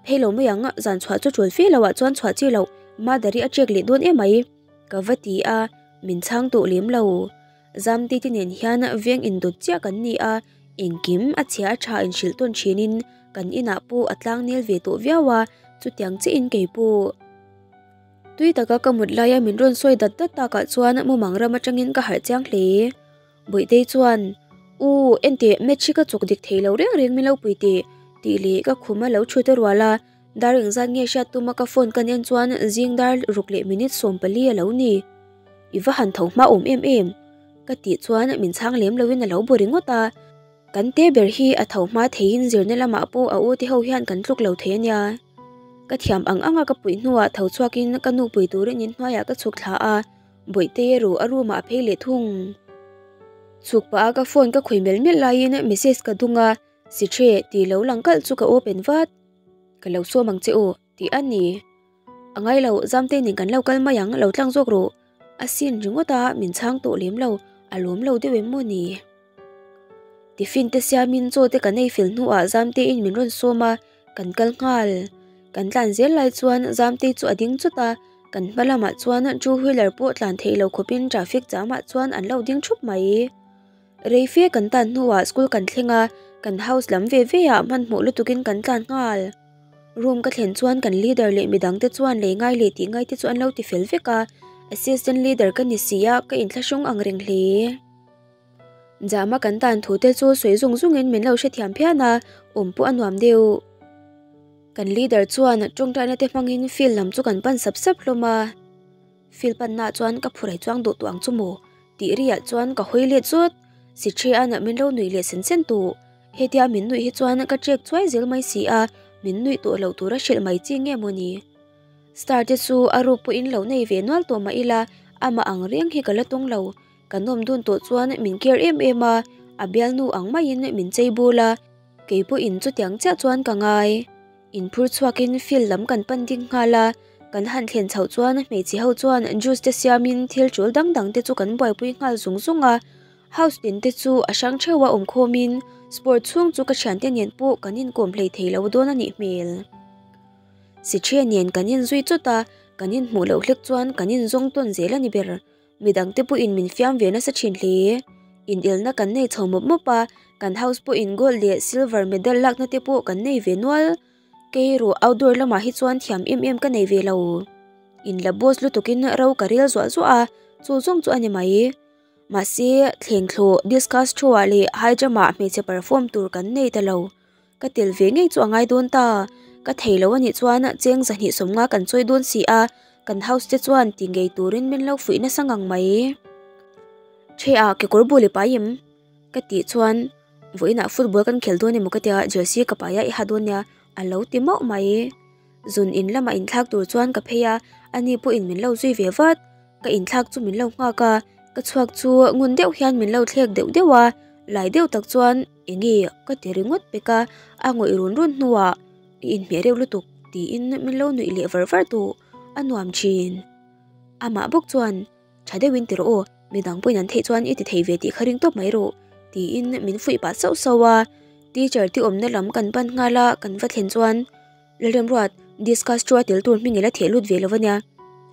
phei lo mai ang, zan chhuah chu tul fe lo ah chuan chhuah chi loh, Mother-i a check leh dawn em mai ka va ti a, min chhang tawh lem lo. Zamte te nen hian veng indawt chiah kan ni a, engkim a chhia a tha inhrilh tawn thinin kan inah pawh a tlang nel ve tawh viau a, chutiang chiahin kei pawh. Tui taka ka mut laia min rawn sawi dat dat takah chuan mumang ram atangin ka harh chiang hle. Bawihtei chuan, U, enteh, match hi ka chawk dik thei lo reng reng min lo pui teh, tih leh ka khum a lo thut a rual a. Dar engzat nge hriat tuma ka phone kan en chuan zing dar ruk leh minute 14 a lo ni. I va han tho hma awm em em, ka tih chuan min chhang lem loin a lo bu ringawt a. Kan te ber hi a tho hma theiin zirna lamah pawh a u te ho hian kan tluk lo thei a nia. Ka thiam ang anga ka puih hnuah tho chhuakin ka nu pui turin in hnuaiah ka chhuk thla a, Bawihtei erawh a room ah a phei leh thung. Chhuk pah a ka phone ka khawi melh melh laiin message ka dung a, Sichhe tih lo lang kalh chu ka open vat. Ka lo sawm ang che aw tih a ni. A ngai lo, Zamtei nen kan lo kal mai ang, lo tlang zawk rawh. A sin ringawt a, min chhang tawh lem lo, a lawm lo deuh em maw ni? Tiffin te siamin chaw te kan ei fel hnuah Zamteiin min rawn sawm a, kan kal nghal. Kan tlan zel lai chuan Zamtei chu a ding chawt a, kan hma lamah chuan two wheeler pawh tlan theih lo khawpin traffic jam ah chuan an lo ding thup mai. Rei fe kan tan hnuah school kan thleng a, kan house lam ve ve ah hmanhmawh lutukin kan tlan nghal. Room ka thlen chuan kan leader leh midang te chuan lei ngai leh tih ngai te chu an lo ti fel vek a, assistant leader ka ni si a, ka inthlahrung ang reng hle. Jama kan tan thu te chu sawi zung zungin min lo hrethiam phian a, awm pawh a nuam deuh. Kan leader chuan tawngtaina te hmangin field lam chu kan pan sap sap hlawm a, field panna chuan ka phurai chuang duh tawh ang chu maw tih riah chuan ka hawi let zawt, Sithrian min lo nuih leh sen sen tawh. Hetia min nuih hi chuan ka trek chuai zel mai si a, min nuih tawh loh tura hrilh mai chi nge maw ni? Star te chu a ruk pawhin lo nei ve nual tawh mah ila, amah ang reng hi ka la tawng lo. Ka nawm dun tawh chuan min care em em a, a bialnu ang maiin min chei bul a, kei pawhin chutiang chiah chuan ka ngai. Inphur chhuakin field lam kan pan ding nghal a. Kan han thlen chhoh chuan hmeichhe ho chuan juice te siamin thil tul dang dang te chu kan buaipui nghal zung zung a. House tin te chu a hrang theuh a awm khawmin sport chhung chu ka thiante nen pawh kan inkawm hlei thei lo dawn a nih hmel. Sithria nen kan inzui chawt a, kan inhmuh loh hlek chuan kan inzawng tawn zel a ni ber. Midangte pawhin min fiam ve nasa thin hle. Inelna kan nei chho mawp mawp a, kan house pawhin gold leh silver medal lakna te pawh kan nei ve nual. Kei erawh outdoor lamah hi chuan thiam em em ka nei ve lo. Inla boss lutukin ro ka rel zuah zuah a, chu zawng chu a ni mai. Mahse, thleng thlawh, discus throw ah leh high jump ah hmeichhe perform tur kan nei ta lo. Ka tel ve ngei chu a ngai dawn ta. Ka thei lo a nih chuan cheng 250 kan chawi dawn si a, kan house te chuan ti ngei turin min lo fuih nasa ngang mai. Ṭhe ah kekawr bul i pai em? Ka tih chuan vawiinah football kan khel dawn emaw ka tia jersey ka pai a i ha dawn nia a lo ti mauh mai. Zun in lamah inthlak tur chuan ka phei a, ani pawhin min lo zui ve vat. Ka inthlak chu min lo nghak a, ka chhuak chu ngun deuh hian min lo thlek deuh deuh a, lai deuh tak chuan enge ka ti ringawt pek a, a ngawih run run hnuah i inhmeh reuh lutuk tiin min lo nuih leh var var duh, a nuam thin. Amah bawk chuan tha deuhin ti rawh aw, midang pawhin an theih chuan i ti thei ve tih kha ring tawp mai rawh tiin min fuih pah sauh sauh a, teacher te awmna lam kan pan nghal a, kan va thlen chuan. Lalremruat, discuss chu a tel tur hming i la theh lut ve lo ania,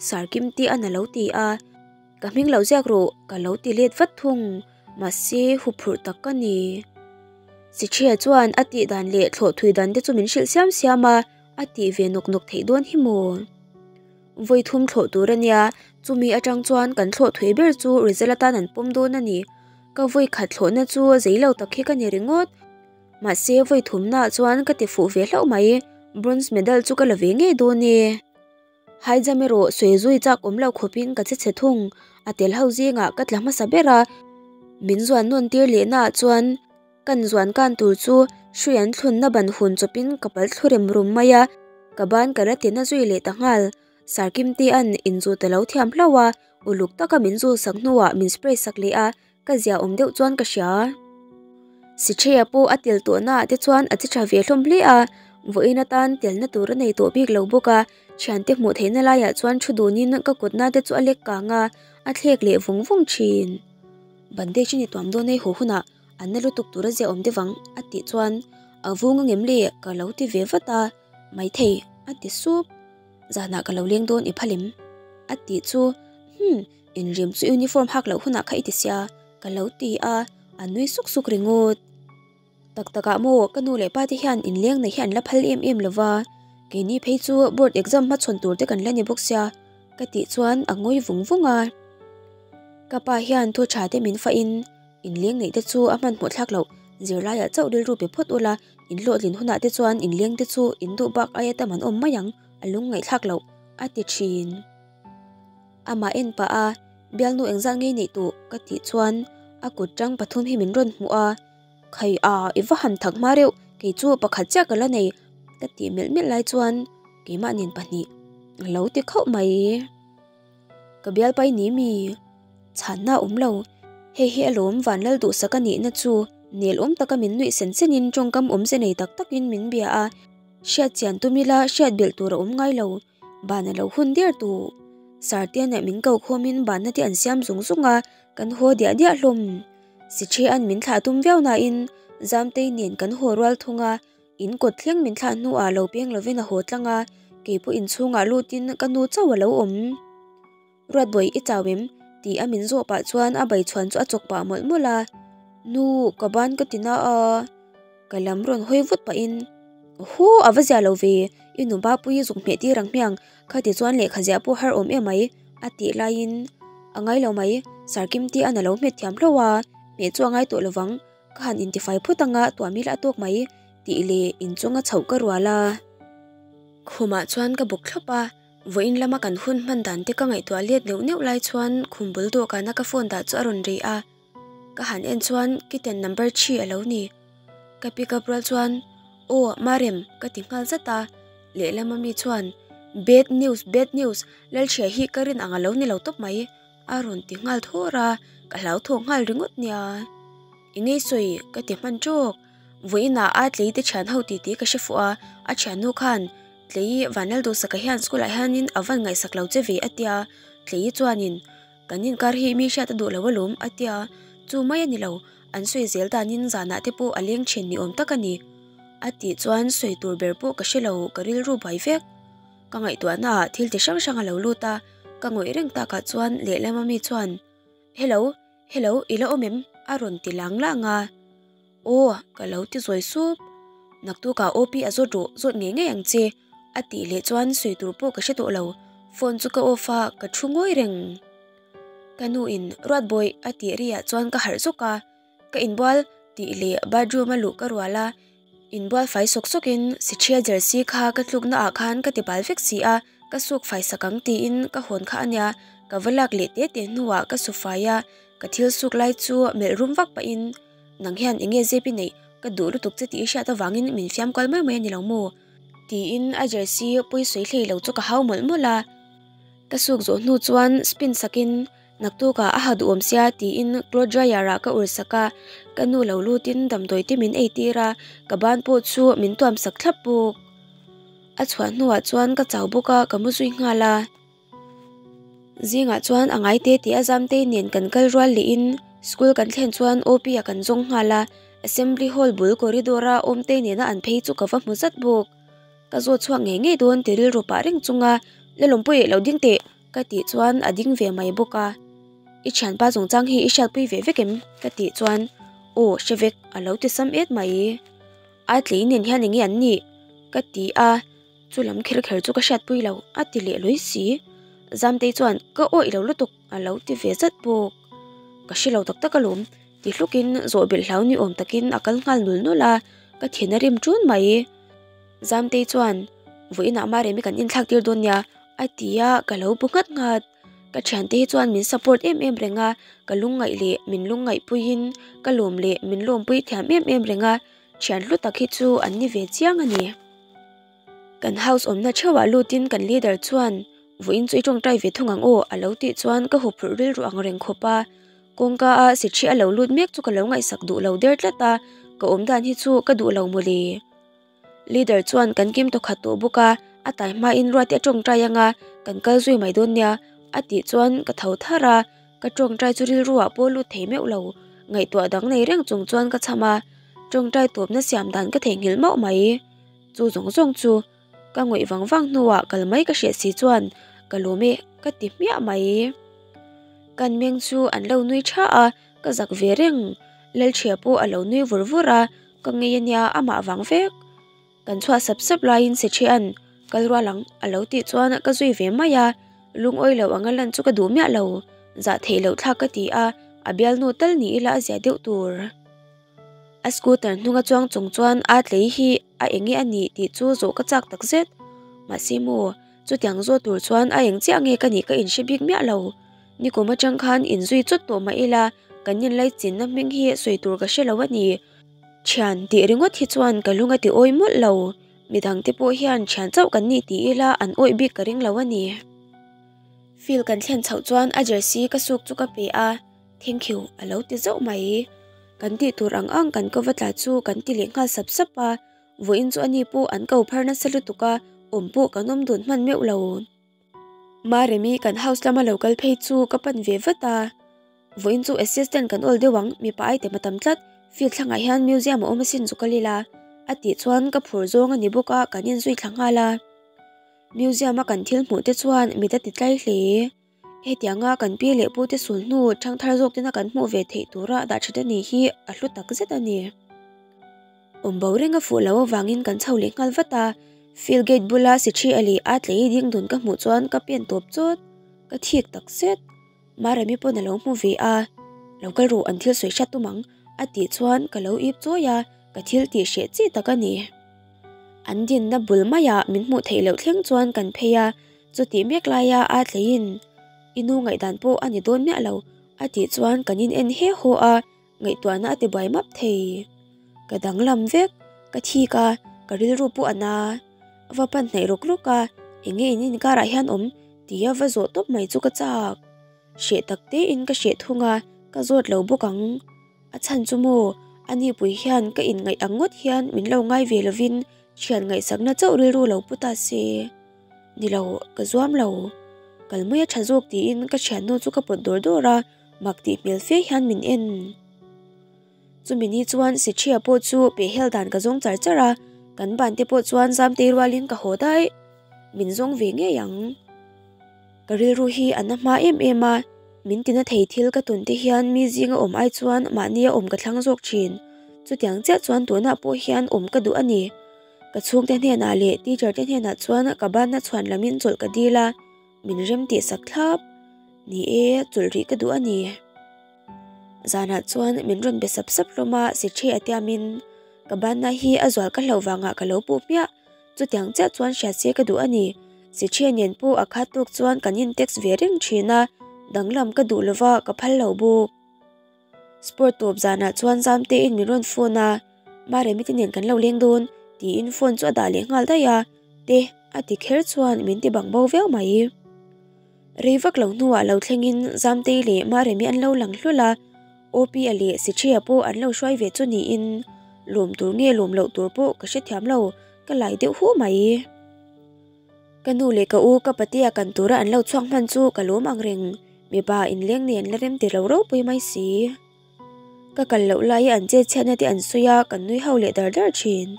Sarkim te an a lo ti a, ka hming lo ziak rawh ka lo ti let vat thung, mahse huphurh tak ka ni. Sichhia chuan a tih dan leh thlawh thui dan te chu min hrilh siam siam a, a tih ve nawk nawk theih dawn hi maw? Vawi thum thlawh tur ania, chumi atang chuan kan thlawh thui ber chu result atan an pawm dawn a ni. Ka vawi khat thlawhna chu zei lo tak hi ka ni ringawt. Mahse vawi thumnaah chuan ka ti fuh ve hlauh mai, bronze medal chu ka la ve ngei dawn e. High jump erawh sawi zui chak awm lo khawpin ka che chhe thung, a tel ho zingah ka tla hmasa ber a, min zuan nawn tir lehnaah chuan kan zuan kan tur chu hrui an thlunna ban hun chawpin ka pal thlu rem rum mai a, ka ban ka la ti na zui leh ta nghal. Sarkimtea'n inzut a lo thiam hlauh a, uluk taka min zul sak hnuah min spray sak leh a, Ka zia awm deuh chuan ka hria. Sichheia pawh a tel tawhna ah te chuan a che tha ve hlawm hle a, vawiin atan telna tur a nei tawh bik lo bawk a, thiante hmuh theihna laiah chuan thu dunin ka kutna te chu a lek kang a, a thlek leh vung vung thin. Bandage i ni tuam dawn ei haw hunah an na lutuk tur a zia awm deuh ang a tih chuan a vung angem le ka lo ti ve vat a, maithei a ti sup. Zanah ka lo leng dawn i phalim a tih chu hmm. Inrim chu uniform hak loh hunah kha i ti sia, ka lo ti a, a nui suk suk ringawt. Tak takah maw, ka nu leh pa te hian inleng nei hi an la phal em em lova, keini phei chu board exam hmachhawn tur te kan la ni bawk sia, ka tih chuan a ngawi vung vung a. Ka pa hian thu tha te min fahin inleng neih te chu a hmanhmawh thlak loh, zirlaiah chauh rilru pe phawt ula, in hlawhtlin hunah te chuan inleng te chu in duh bak aia tam an awm mai ang, a lungngaihthlak loh, a ti thin. Amah en pah a, Bialnu engzat ngei neih tuh? ka tih chuan a kut tang pathum hi min rawn hmuh a, Khai a, i va han thak hma reuh, kei chu pakhat chiah ka la nei ka tih melh melh lai chuan keimah nen pahnih a lo ti khauh mai. Ka bialpai ni mi? Chhanna a awm lo. Hei hi alawm Vanlal duhsak a nihna chu nel awm taka min nuih sen senin tawngkam awmze nei tak takin min bia a, hriat chian tum ila hriat belh tur a awm ngai lo. Ban a lo hun der tu. Sartian ah min ko khawmin banna te an siam zung zung a, kan haw diah diah hlawm. Sichhe-a'n min thlah tum viau nain Zamtei nen kan haw rual thung a, in kawt thleng min thlah hnuah lo peng lovin a haw tlang a, kei pawh inchhungah lutin ka nu chauh a lo awm. Ruatbawi i chau em? Tih a min zawh pah chuan a baichhuan chu a chawk pah mawlh mawlh a. Nu, ka ban ka ti na a. Ka lam rawn hawi vut pahin, Aw, a va zia lo ve, i nu Bapui i zuk hmeh tir ang hmiang, khati chuan lehkha ziah pawh har awm em mai, a tih laiin, A ngai lo mai, Sarkim tih a na lo hmet thiam hlauh a, hmeh chu a ngai tawh lovang, ka han intifai phut anga tuah mila a tawk mai, tih leh inchunga chhoh ka rual a. Khumah chuan ka bawk thlawp a. Vawiin lama kan hun hman dan te ka ngaihtuah let neuh neuh lai chuan khum bul dawhkana ka phone dah chu a rawn ri a, ka han en chuan kitten number three a lo ni. Ka pick up rual chuan Aw Marem ka ti nghal zat a, lehlam ami chuan Bad news, bad news, Lalchhia hi ka rin ang a lo ni lo tawp mai a rawn ti nghal thawr a, ka hlauthawk nghal ringawt nia. I ngei sawi ka ti hman tawk, vawiinah a tlei te thian ho titi ka hre fuh a, a thiannu khan. Tleii Vanlalduhsaka hian school ah hianin a van ngaihsak lo che ve a tia, Tleii chuanin kan inkar hi mi hriat a duh lo alawm a tia, chu mai a ni lo, an sawi zel danin zanah te pawh a leng thin ni awm tak a ni. A tih chuan sawi tur ber pawh ka hre lo, ka rilru buai vek. Ka ngaihtuahna ah thil ti hrang hrang a lo lut a, ka ngawih reng takah chuan lehlama mi chuan, Hello, hello, i la awm em? a rawn ti lang lang a. Aw, ka lo ti zawi sup. Naktukah OP a zawt rawh, zawt ngei ngei ang che, a tih leh chuan sawi tur pawh ka hre tawh lo. Phone chu ka off a, ka thu ngawi reng. Ka nu in, Ruatbawih, a tih ri ah chuan ka harh zawk a. Ka inbual tih leh bathroom a luh ka rual a, inbual fai sawk sawk in Sithria jersey kha ka tlukna ah khan ka ti bal vek si a, ka suk fai sak ang tiin ka hawn kha ania, ka va lak leh te te hnuah ka su fai a, ka thil suk lai chu melh rum vak pahin nang hian eng nge zep i neih ka duh lutuk che tih i hriat avangin min fiam kual mai mai a ni lo maw? Tiin a jersey pawi sawi hlei lo chu ka hau mawlh mawlh a, ka suk zawh hnu chuan spin sakin Naktukah a ha duhawm sia tiin cloth dryer ah ka ur sak a, ka nu lo lutin damdawi te min ei tir a, ka ban pawh chu min tuam sak thlap bawk. A chhuah hnuah chuan ka chau bawk a, ka mu zui nghal a. Zingah chuan a ngai te tih a Zamtei nen kan kal rual lehin school kan thlen chuan OP ah kan zawng nghal a, assembly hall bul corridor a Awmtei nena an phei chu ka va hmu zat bawk. Ka zawt chhuak ngei ngei dawn ti rilru pah reng chunga Lalawmpuii lo ding teh! Ka tih chuan a ding ve mai bawk a, I thianpa chungchang hi i hriatpui ve vek em? Ka tih chuan Aw hre vek a lo ti sam et mai. A tlei nen hian enge an nih? Ka ti a, chu lam kher kher chu ka hriatpui lo a ti leh lui si. Zamtei chuan Ka awih lo lutuk a lo ti ve zat bawk. Ka hre lo tak tak alawm ti hlukin zawh belh hlau ni awm takin a kal nghal nul nul a, ka thin a rim ṭun mai. Zamtei chuan Vawiinah Maremi kan inthlak tir dawn nia A ti a, ka lo bu nghat nghat. Ka thiante hi chuan min support em em reng a, ka lungngaih leh min lungngaih puiin ka lawm leh min lawmpui thiam em em reng a, thian hlu tak hi chu an ni ve chiang a ni. Kan house awmna theuhah lutin kan leader chuan vawiin chu i tawngtai ve thung ang aw a lo tih chuan ka huphurh rilru ang reng khawp a, kawngka a sithi a lo lut mek chu ka lo ngaihsak duh lo der tlat a, ka awmdan hi chu ka duh lo mawle. Leader chuan kan kim tawkhat tawh bawk a, a tai hmain Ruati a tawngtai anga kan kal zui mai dawn nia a tih chuan ka tho thar a, ka tawngtai chu rilruah pawh lut thei meuh lo, ngaihtuah dang nei reng chung chuan ka cham a, tawngtai tawpna siam dan ka theihnghilh mauh mai. Chu zawng zawng chu ka ngawih vang vang hnuah kal mai ka hriat si chuan ka lawm e ka ti hmiah mai. Kan meng chu an lo nui tha a, ka zak ve reng, Lalchhia pawh a lo nui vur vur a, Ka ngei ania amah vang vek. Kan chhuah sap sap laiin Sethria'n kal rual ang a lo tih chuan ka zui ve mai a, lungawi lo anga lan chu ka duh miah lo, zah theih loh thlak ka ti a, a bialnu tal ni ila a zia deuh tur. A scooter hnunga chuang chung chuan a tlei hi a enge a nih tih chu zawh ka chak tak zet. Mahse maw, chutiang zawh tur chuan a eng chiah nge ka nih ka inhre bik miah lo. Nikum atang khan inzui chawt tawh mah ila kan inlaichinna hming hi sawi tur ka hre lo a ni. Thian tih ringawt hi chuan ka lung a ti awi mawlh lo, midang te pawh hian thian chauh kan nih ti ila an awih bik ka ring lo a ni. Field kan thlen chhoh chuan a jersey ka suk chu ka pe a, thank you a lo ti zauh mai. Kan tih tur ang ang kan ko va tla chu kan ti leh nghal sap sap a, vawiin chu ani pawh an ko phar nasa lutuk a, awm pawh kan awm dun hman meuh lo. Maremi kan house lama lo kal phei chu ka pan ve vat a, vawiin chu assistant kan awl deuh ang mipa item a tam tlat, field thlangah hian museum a awm asin chu kal ila a tih chuan ka phur zawng a ni bawk a kan inzui thla nghal a, museum a kan thil hmuh te chuan mit a ti tlai hle, hetianga kan pi leh pu te sul hnu thangthar zawk tena kan hmuh ve theih tura dah that a ni hi a hlu tak zet a ni. Awm bo reng a fuh loh avangin kan chho leh nghal vat a, field gate bula Sithi a leh a tlei ding dun ka hmuh chuan ka pen tawp chawt, ka thik tak zet. Maremi pawn a lo hmu ve a, Lo kal rawh an thil sawi hriat tum ang a tih chuan ka lo ip chawi a, ka thil tih hreh chi tak a ni. An dinna bul maiah min hmuh theih loh thleng chuan kan phei a, chutih mek laia a tleiin i nu ngaihdan pawh a ni dawn miah lo a tih chuan kan in en he haw a, Ngaihtuahna a ti buai map thei. Ka danglam vek, ka thik a, ka rilru pawh a na. Va pan hnaih rawk rawk a, eng nge in inkarah hian awm tia va zawh tawp mai chu ka chak. Hreh tak tein ka hreh thung a, ka zawt lo bawk ang. A chhan chu maw, a nipui hian ka inngaih ang ngawt hian min lo ngai ve lovin Thian ngaihsakna chauh rilru lo pu ta se. Ni lo, ka zuam lo. Kal mai a tha zawk tiin ka thiannu chu ka pawt dawr dawr a, mak tih hmel fe hian min en. Chumi ni chuan Sithria pawh chu pehhel dan ka zawng char char a, kan ban te pawh chuan Zamtei rualin ka haw daih. Min zawng ve ngei ang. Ka rilru hi a na hma em em a, min tina thei thil ka tawn te hian mi zinga awm ai chuan mahnia awm ka thlang zawk thin. Chutiang chiah chuan tunah pawh hian awm ka duh a ni. Ka chhungte hnenah leh teacher te hnenah chuan ka banna chhuan lamin chawlh ka dil a, min rem tih sak thlap. Ni e, chawlh rih ka duh a ni. Zanah chuan min rawn be sap sap hlawm a, Sithe a tiamin ka banna hi a zual ka hlauh vangah ka lo puh hmiah. Chutiang chiah chuan hriat se ka duh a ni. Sithe nen pawh a khat tawk chuan kan in text ve reng thin a, danglam ka duh lova ka phal lo bawk. Sport tawp zanah chuan Zamtein min rawn phone a, Maremi te nen kan lo leng dawn tiin phone chu a dah leh nghal daih a, te a ti kher chuan min ti bang bo viau mai. Rei vak lo hnuah lo thlengin Zamtei leh Maremi an lo lang hlul a, Opi-a leh Sichhia pawh an lo hruai ve chu niin lawm tur nge lawm loh tur pawh ka hrethiam lo, ka lai deuh hu mai. Ka nu leh ka u ka patea kan tura an lo chhuak hman chu ka lawm ang reng, mipa inleng nen la rem ti ro ropui mai si. Ka kal loh laia an chet chhiatna te an sawi a, kan nui ho leh dar dar thin.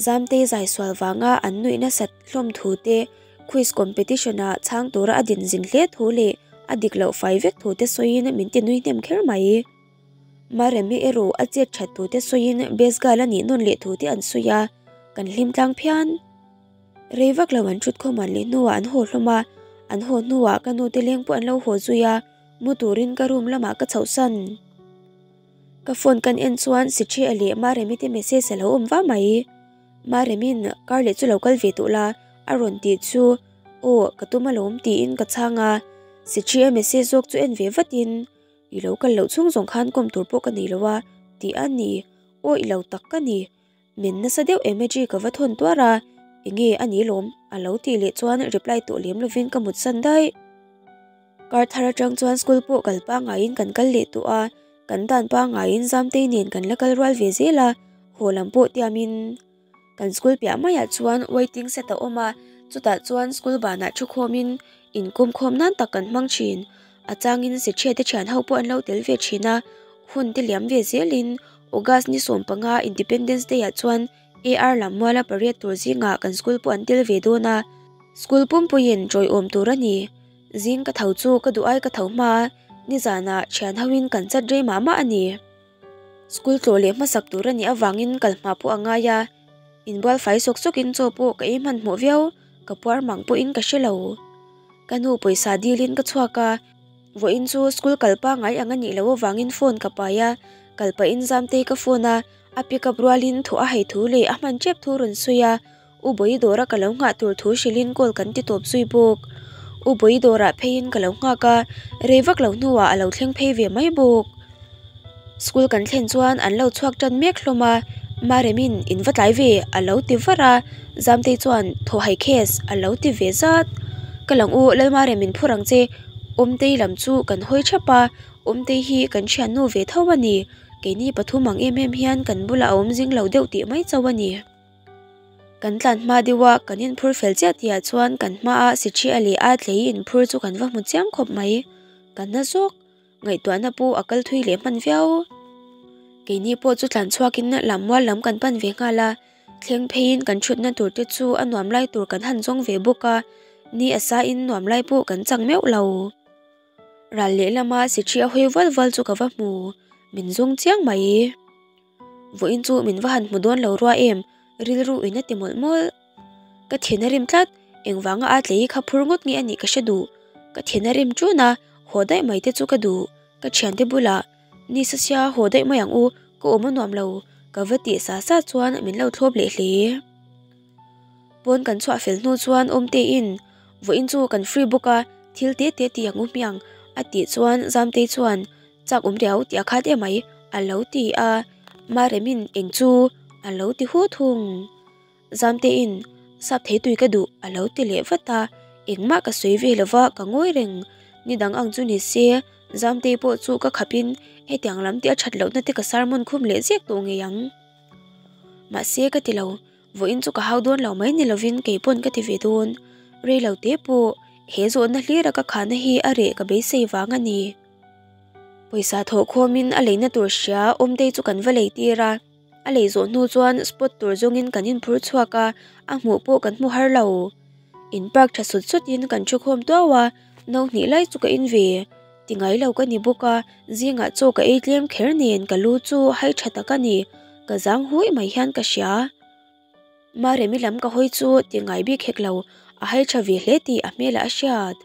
Zamtei zai sual vanga an nuih nasat hlawm thu te, quiz competition ah chhang tura a din zin hle thu leh a dik loh fai vek thu te sawiin min ti nui hnem kher mai. Maremi erawh a chet that thu te sawiin best girl a nih nawn leh thu te an sawi a, kan hlim tlang phian. Rei vak lo an thut khawm an leh hnuah an haw hlawm a, an haw hnuah ka nu te leng pawh an lo haw zui a, mu turin ka room lamah ka chhohsan. Ka phone kan en chuan Sitria leh Maremi te message a lo awm va mai. Maremin kar leh chu lo kal ve tawh la a rawn tih chu aw ka tum alawm tiin ka chhang a, Sitria message zawk chu en ve vatin i lo kal loh chhung zawng khan kawm tur pawh ka nei lo a tih a ni, aw i lo tak ka ni. Min nasa deuh emoji ka va thawn tuar a, enge a ni lawm a lo tih leh chuan reply tawh lem lovin ka mutsan daih. Kar thar atang chuan school pawh kal pangaiin kan kal leh tawh a, kan dan pangaiin Zamtei nen kan la kal rual ve zel a, haw lam pawh tiamin kan school piah maiah chuan waiting set a awm a, chutah chuan school banah thu khawmin inkawm khawm nan tak kan hmang thin. A changin Sethia te thian ho pawh an lo tel ve thin a, hun te liam ve zelin August ni 15 Independence Day ah chuan AR lam muala pariat tur zingah kan school pawh an tel ve dawn a, school pumpuiin tawiawm tur a ni. Zing ka tho chu ka duh ai ka tho hma a, nizanah thian hoin kan chat rei mah mah a ni. School tlawh leh hmasak tur a nih avangin kal hma pawh a ngai a, inbual fai sawk sawkin chaw pawh ka ei hmanhmawh viau, ka puar mang pawhin ka hre lo. Ka nu pawisa dilin ka chhuak a. Vawiin chu school kal pangngai ang a nih loh avangin phone ka pai a, kal pahin Zamtei ka phone a, a pick up rualin thaw a hai thu leh a hman tep thu rawn sawi a, U Bawi dawra ka lo nghah tur thu hrilhin call kan ti tawp zui bawk. U Bawi dawrah pheiin ka lo nghak a, rei vak lo hnuah a lo thleng phei ve mai bawk. School kan thlen chuan an lo chhuak tan mek hlawm a, Maremin in va tlai ve a lo ti var a, Zamtei chuan thaw hai case a lo ti ve zat. Ka lang u Lalmarem min phur ang che, Awmtei lam chu kan hawi thap a, Awmtei hi kan thiannu ve tho a ni, keini pathum ang em em hian kan bulah a awm zing lo deuh tih mai chauh a ni. Kan tlan hma deuh a, kan inphur fel chiah tihah chuan kan hmaah Sithria leh a tlei inphur chu kan va hmu chiang khawp mai, kan na zawk. Ngaihtuahna pawh a kal thui leh hman viau. Keini pawh chu tlan chhuakin lammual lam kan pan ve nghal a, thleng pheiin kan thutna tur te chu a nuam lai tur kan han zawng ve bawk a, ni a sain nuam lai pawh kan chang meuh lo. Ral lehlama Sithri a hawi vual vual chu ka va hmu, min zawng chiang mai. Vawiin chu min va han hmu dawn lo rua em, rilru in a ti mawlh mawlh. Ka thin a rim tlat, engvanga a tlei kha phur ngawt nge a nih ka hre duh. Ka thin a rim ṭun a, haw daih mai te chu ka duh. Ka thiante bulah, Ni sa sia haw daih mai ang u, ka awm a nuam lo, ka va tih sa sa chuan min lo thlawp leh hle. Pawn kan chhuah fel hnu chuan Awmteiin, Vawiin chu kan free bawk a, thil te te ti ang u hmiang, a tih chuan Zamtei chuan, Chak awm riau tih a khat emai, a lo ti a. Maremin eng chu a lo ti hu thung. Zamteiin sap thei tui ka duh a lo ti leh vat a, engmah ka sawi ve lova ka ngawi reng. Ni dang ang chu ni se, Zamtei pawh chu ka khapin hetiang lam tih a that lohna te ka sermon khum leh zek tawh ngei ang. Mahse ka ti lo. Vawiin chu ka hau dawn lo mai ni lovin kei pawn ka ti ve dawn. Rei lo te pawh he zawhna hlira ka khahna hi a reh ka beisei vang a ni. Pawisa thawh khawmin a leina tur hria Awmtei chu kan va lei tir a. A lei zawh hnu chuan spot tur zawngin kan inphur chhuak a, a hmuh pawh kan hmu har lo. In park tha sut sutin kan thu khawm tuau a, no hnih lai chu ka in ve. Ti ngai lo ka ni bawk a, zingah chaw ka ei tlem kher nen ka lu chu hai tha tak a ni, ka zang hui mai hian ka hria. Maremi lam ka hawi chu ti ngai bik hek lo, a hai tha ve hle tih a hmelah a hriat.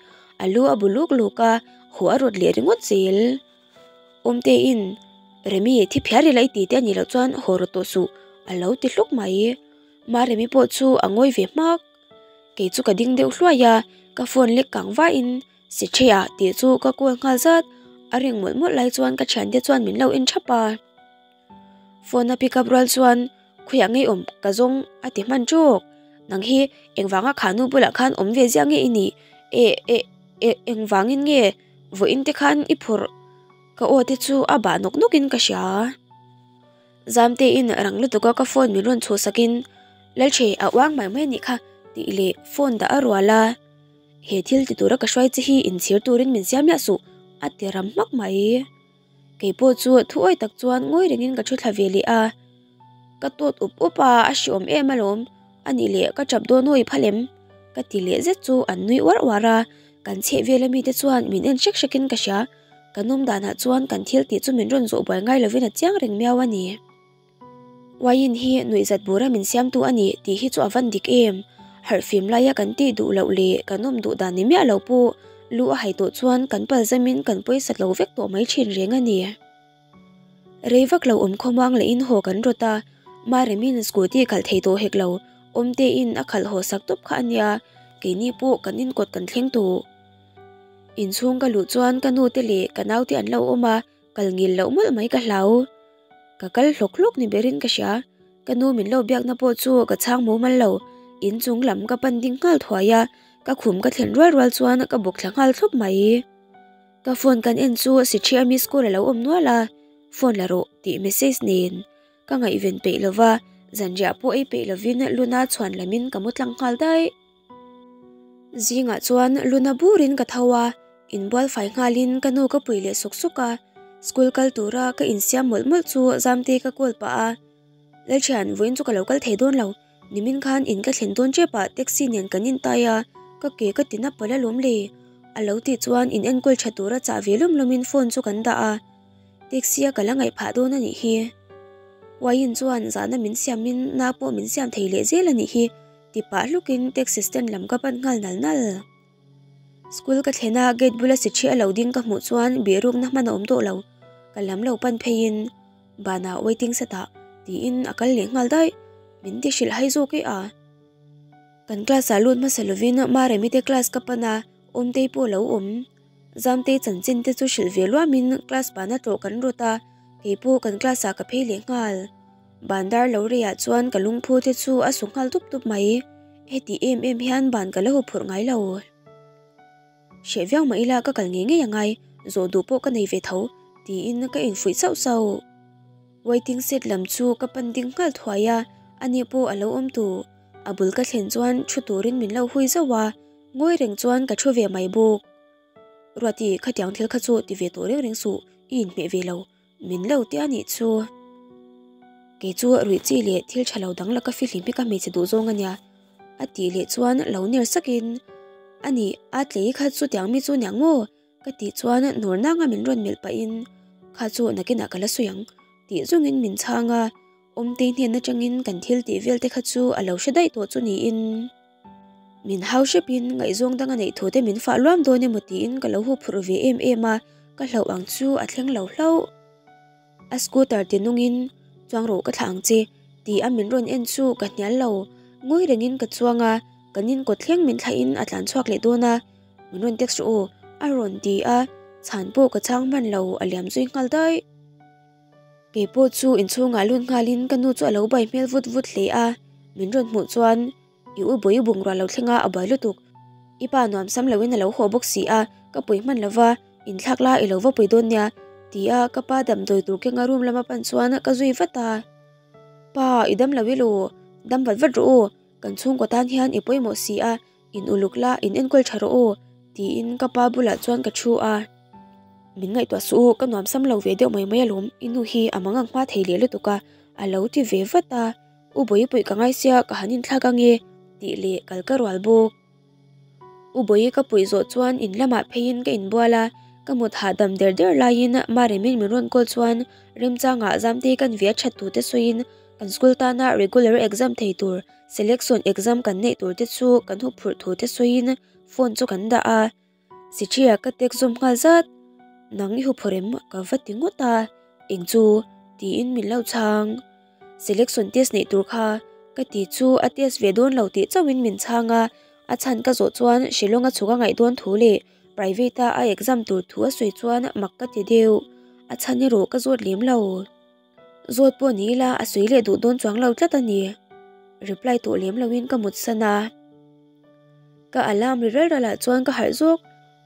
A lu a bu luk luk a, haw a rawt leh ringawt zel. Awmtein, Remi, thi phiar ila i ti te a nih loh chuan haw rawt tawh suh, a lo ti hluk mai. Maremi pawh chu a ngawi ve hmak. Kei chu ka ding deuh hluai a, ka phone lek kang vahin Sichhia tih chu ka call nghal zat. A ring mawlh mawlh lai chuan ka thiante chuan min lo en thap a. Phone a pick up rual chuan khawiah ngei awm ka zawng a ti hman tawk. Nang hi engvanga khanu bulah khan awm ve ziah nge i nih? E e e engvangin nge vawiin te khan i phurh? Ka aw te chu a bah nawk nawkin ka hria. Zamtein rang lutuka ka phone min rawn chhuhsakin Lalchhe a uang mai mai a nih kha tih leh phone dah a rual a. He thil ti tura ka hruai che hi inchhir turin min siam miah suh a ti ram hmak mai. Kei pawh chu thu awi tak chuan ngawi rengin ka thu thla ve leh a. Ka tawt up up a, a hreawm em alawm. A nih leh ka tap dawn aw i phal em? Ka ti leh zet chu an nui uar uar a, kan chheh vel ami te chuan min en hrek hrekin ka hria. Kan awm danah chuan kan thil tih chu min rawn zawh buai ngai lovin a chiang reng miau a ni. Wine hi nuihzat bura min siamtu a ni tih hi chu a van dik em? Harhfim laia kan tih duh loh leh kan awm duh dan ni miah lo pawh lu a hai tawh chuan kan palzamin kan pawisa tlo vek tawh mai thin reng a ni. Rei vak lo awm khawmuang leh in haw kan rawt a, Maremin scooty khalh thei tawh hek lo, Awmtein a khalh haw sak tawp kha a nia, keini pawh kan inkawt kan thleng tawh. Inchhung ka luh chuan ka nu te leh ka naute an lo awm a, Kal ngil loh mawlh mai ka hlau. Ka kal hlawk hlawk ni berin ka hria. Ka nu min lo biakna pawh chu ka chhang mumal lo. In chung lam ka pan ding nghal thuai a, ka khum ka thlen rual rual chuan ka bawk thla nghal thlawp mai. Ka phone kan en chu Sithri a miss call a lo awm nual a, phone la rawh tih message nen. Ka ngaihven peih lova, zanriah pawh ei peih lovin Luna chhuan lamin ka mu tlang nghal daih. Zingah chuan luna burin ka tho a, inbual fai nghalin ka nu ka pui leh sawk sawk a, school kal tura ka insiam mawlh mawlh chu Zamtei ka call pah a, Lalthian, vawiin chu ka lo kal thei dawn lo, nimin khan in ka thlen dawn tep ah taxi nen kan intai a, ka ke ka ti na palh alawm le, a lo tih chuan in enkawl tha tura chah ve lawm lawmin phone chu kan dah a. Taxi a ka la ngaih phah dawn a nih hi. Wine chuan zahna min siamin na pawh min siam thei leh zel a nih hi. Ti pah hlukin taxi stand lam ka pan nghal nal nal. School ka thlen a gate bula sichhi a lo ding ka hmuh chuan bihrukna hman a awm tawh lo. Ka lam lo pan pheiin banah waiting set ah tiin a kal leh nghal daih. Min ti hrilh hai zawk e a. Kan class ah lut hmasa lovin Maremi te class ka pan a, Awmtei pawh a lo awm. Zamtei chanchin te chu hrilh ve luamin class bana tlawh kan rawt a, keipawh kan class ah ka phei leh nghal. Bandar lo reiah chuan ka lungphu te chu a su nghal dup dup mai. Heti em em hian ban ka la hu phurh ngai lo. Hreh viau mah ila ka kal ngei ngei angai, zawh duh pawh ka nei ve tho, tiin ka infuih sauh sauh. Waiting shed lam chu ka pan ding nghal thuai a, ani pawh a lo awm duh. A bul ka thlen chuan thu turin min lo hui zauh a, ngawi reng chuan ka thu ve mai bawk. Ruati, khatiang thil kha chu ti ve tawh reng reng suh, i inhmeh ve lo. Min lo ti a nih chu. Kei chu ruih chi leh thil tha lo dang laka fihlim hi ka hmeichhe duh zawng a nia. A tih leh chuan lo ner sakin, A nih, a tlei kha chu tiang mi chu niang maw? Ka tih chuan nawr nanga min rawn melh pahin, Kha chu nakinah ka la sawi ang, tih zawngin min chhang a. Awmtei hnen atangin kan thil tih vel te kha chu a lo hre daih tawh chu niin. Min hau hrepin ngaihzawng dang a neih thu te min fah luam dawn emaw tiin ka lo hu phurh ve em em a, ka hlauh ang chu a thleng lo hlauh. A scooter ti nungin chuang rawh ka thlah ang che ti a min rawn en chu ka hnial lo, ngawi rengin ka chuang a, kan in kawt thleng min thlahin a tlan chhuak leh dawn a, min rawn text rawh aw a rawn ti a, chhan pawh ka chhang hman lo a liam zui nghal daih. Kei pawh chu inchhungah lut nghalin ka nu chu a lo bai hmel vut vut hle a, min rawn hmuh chuan I u bawi bungrua lo thleng a, a buai lutuk. I pa nuam sam loin a lo haw bawk si a, ka pui hman lova, inthlak la i lo va pui dawn nia, ti a ka pa damdawi tur kenga room lama pan chuan ka zui vat a. Pa, i dam lo i lu? Dam vat vat rawh aw, kan chhungkaw tan hian i pawimawh si a, in uluk la, in enkawl tha rawh aw, tiin ka pa bulah chuan ka thu a. Min ngaihtuah suh u, ka nuam sam lo ve deuh mai mai alawm, i nu hi a mangang hma thei leh lutuk a, a lo ti ve vat a. U Bawipuii ka ngai sia, ka han inthlak ange, tih leh kal ka rual bawk. U Bawihi ka puih zawh chuan in lamah pheiin ka inbual a, ka mut hahdam der der laiin Maremin min rawn call chuan remchangah Zamtei kan via that tute sawiin kan school tana regular exam thei tur selection exam kan neih tur te chu kan hup phurh thu te sawiin phone chu kan dah a. Sichhia ka tek zawm nghal zat, Nang i huphurh em? ka va ti ngawt a, Eng chu? tiin min lo chhang. Selection test neih tur kha ka ti chu a test ve dawn lo tih chauhin min chhang a, a chhan ka zawh chuan Shillong a chhuk a ngaih dawn thu leh private a a exam tur thu a sawi chuan mak ka ti deuh, a chhan erawh ka zawt lem lo. Zawt pawh ni ila a sawi leh duh dawn chuang lo tlat a ni. Reply tawh lem loin ka mut san a. Ka alarm ri ral ral ah chuan ka harh zawk.